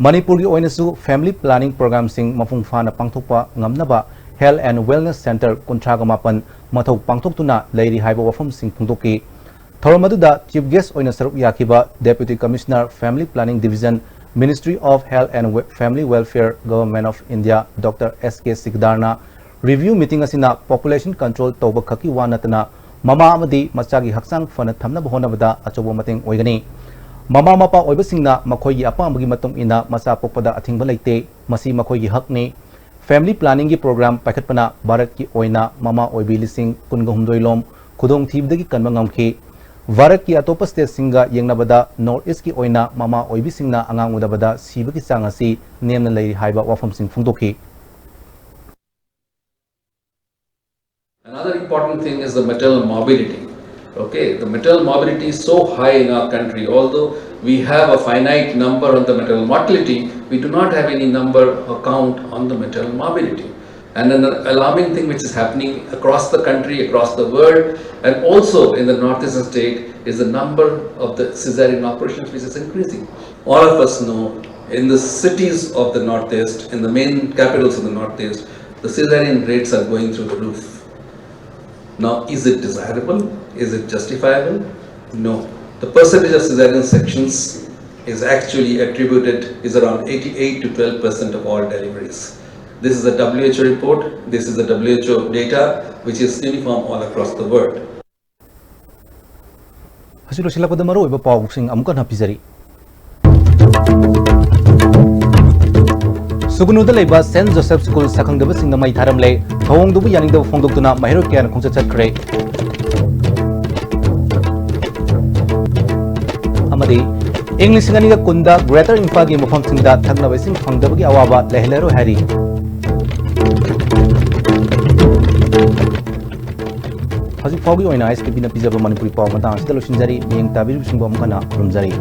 ꯃꯅꯤꯄꯨꯔꯒꯤ ꯑꯣꯏꯅꯁꯨ family planning programꯁꯤꯡ ꯃꯄꯨꯡ ꯐꯥꯅ ꯄꯥꯡꯊꯣꯛꯄ ꯉꯝꯅꯕ Health and Wellness Centre ꯀꯨꯟꯊ꯭ꯔꯥꯒ ꯃꯥꯄꯟ ꯃꯊꯧ ꯄꯥꯡꯊꯣꯛꯇꯨꯅ ꯂꯩꯔꯤ ꯍꯥꯏꯕ ꯋꯥꯐꯝꯁꯤꯡ ꯐꯣꯡꯗꯣꯛꯈꯤ꯫ ꯊꯧꯔꯝ ꯑꯗꯨꯗ chief guest ꯑꯣꯏꯅ ꯁꯔꯨꯛ ꯌꯥꯈꯤꯕ Deputy Commissioner Family Planning Division, Ministry of Health and We-, Family Welfare, Government of India, Doctor S K ꯁꯤꯛꯗꯥꯔꯅ review meeting ꯑꯁꯤꯅ population control ꯇꯧꯕ ꯈꯛꯀꯤ ꯋꯥ ꯅꯠꯇꯅ ꯃꯃꯥ ꯑꯃꯗꯤ ꯃꯆꯥꯒꯤ ꯍꯛꯆꯥꯡ ꯐꯅ ꯊꯝꯅꯕ ꯍꯣꯠꯅꯕꯗ ꯑꯆꯧꯕ ꯃꯇꯦꯡ ꯑꯣꯏꯒꯅꯤ꯫ ꯃꯃꯥ ꯃꯄꯥ ꯑꯣꯏꯕꯁꯤꯡꯅ ꯃꯈꯣꯏꯒꯤ ꯑꯄꯥꯝꯕꯒꯤ ꯃꯇꯨꯡ ꯏꯟꯅ ꯃꯆꯥ ꯄꯣꯛꯄꯗ ꯑꯊꯤꯡꯕ ꯂꯩꯇꯦ, ꯃꯁꯤ ꯃꯈꯣꯏꯒꯤ ꯍꯛꯅꯤ꯫ Family planningꯒꯤ program ꯄꯥꯏꯈꯠꯄꯅ ꯚꯥꯔꯠꯀꯤ ꯑꯣꯏꯅ ꯃꯃꯥ ꯑꯣꯏꯕꯤ ꯂꯤꯁꯤꯡ ꯀꯨꯟꯒ ꯍꯨꯝꯗꯣꯏ ꯂꯣꯝ ꯈꯨꯗꯣꯡꯊꯤꯕꯗꯒꯤ ꯀꯟꯕ ꯉꯝꯈꯤ꯫ ꯚꯥꯔꯠꯀꯤ ꯑꯇꯣꯞꯄ stateꯁꯤꯡꯒ ꯌꯦꯡꯅꯕꯗ North Eastꯀꯤ ꯑꯣꯏꯅ ꯃꯃꯥ ꯑꯣꯏꯕꯤꯁꯤꯡꯅ ꯑꯉꯥꯡ ꯎꯅꯕꯗ ꯁꯤꯕꯒꯤ ꯆꯥꯡ ꯑꯁꯤ ꯅꯦꯝꯅ ꯂꯩꯔꯤ ꯍꯥꯏꯕ ꯋꯥꯐꯝꯁꯤꯡ ꯐꯣꯡꯗꯣꯛꯈꯤ꯫ Another important thing is the maternal morbidity. Okay, the maternal morbidity is so high in our country. Although we have a finite number on the maternal mortality, we do not have any number or count on the maternal morbidity. And an alarming thing which is happening across the country, across the world, and also in the northeastern state, is the number of the cesarean operations which is increasing. All of us know, in the cities of the northeast, in the main capitals of the northeast, the cesarean rates are going through the roof. Now, is it desirable? Is it justifiable? No. The percentage of cesarean sections is actually attributed, is around eighty-eight to twelve percent of all deliveries. This is a W H O report. This is the W H O data, which is uniform all across the world. ꯑꯁꯤ ꯂꯣꯏꯁꯤꯜꯂꯛꯄꯗ ꯃꯔꯨꯑꯣꯏꯕ ꯄꯥꯎꯁꯤꯡ ꯑꯃꯨꯛ ꯍꯟꯅ ꯄꯤꯖꯔꯤ꯫ ꯁꯨꯒꯅꯨꯗ ꯂꯩꯕ Saint Joseph School ꯁꯛꯈꯪꯗꯕꯁꯤꯡꯅ ꯃꯩ ꯊꯥꯔꯝꯂꯦ꯫ ꯊꯧꯑꯣꯡꯗꯨꯕꯨ ꯌꯥꯅꯤꯡꯗꯕ ꯐꯣꯡꯗꯣꯛꯇꯨꯅ ꯃꯍꯩꯔꯣꯏ ꯀꯌꯥꯅ ꯈꯣꯡꯆꯠ ꯆꯠꯈ꯭ꯔꯦ꯫ ꯑꯃꯗꯤ ꯏꯪ ꯂꯤꯁꯤꯡ ꯑꯅꯤꯒ ꯀꯨꯟꯗ Greater ꯏꯝꯐꯥꯜꯒꯤ ꯃꯐꯝꯁꯤꯡꯗ ꯊꯛꯅꯕ ꯏꯁꯤꯡ ꯐꯪꯗꯕꯒꯤ ꯑꯋꯥꯕ ꯂꯩꯍꯜꯂꯔꯣꯏ ꯍꯥꯏꯔꯤ꯫ ꯍꯧꯖꯤꯛ ꯐꯥꯎꯒꯤ ꯑꯣꯏꯅ ISKP ꯅ ꯄꯤꯖꯕ ꯃꯅꯤꯄꯨꯔꯤ ꯄꯥꯎ ꯃꯇꯥꯡ ꯑꯁꯤꯗ ꯂꯣꯏꯁꯤꯟꯖꯔꯤ꯫ ꯃꯤꯠꯌꯦꯡ ꯇꯥꯕꯤꯔꯤꯕꯁꯤꯡꯕꯨ ꯑꯃꯨꯛ ꯍꯟꯅ ꯈꯨꯔꯨꯝꯖꯔꯤ꯫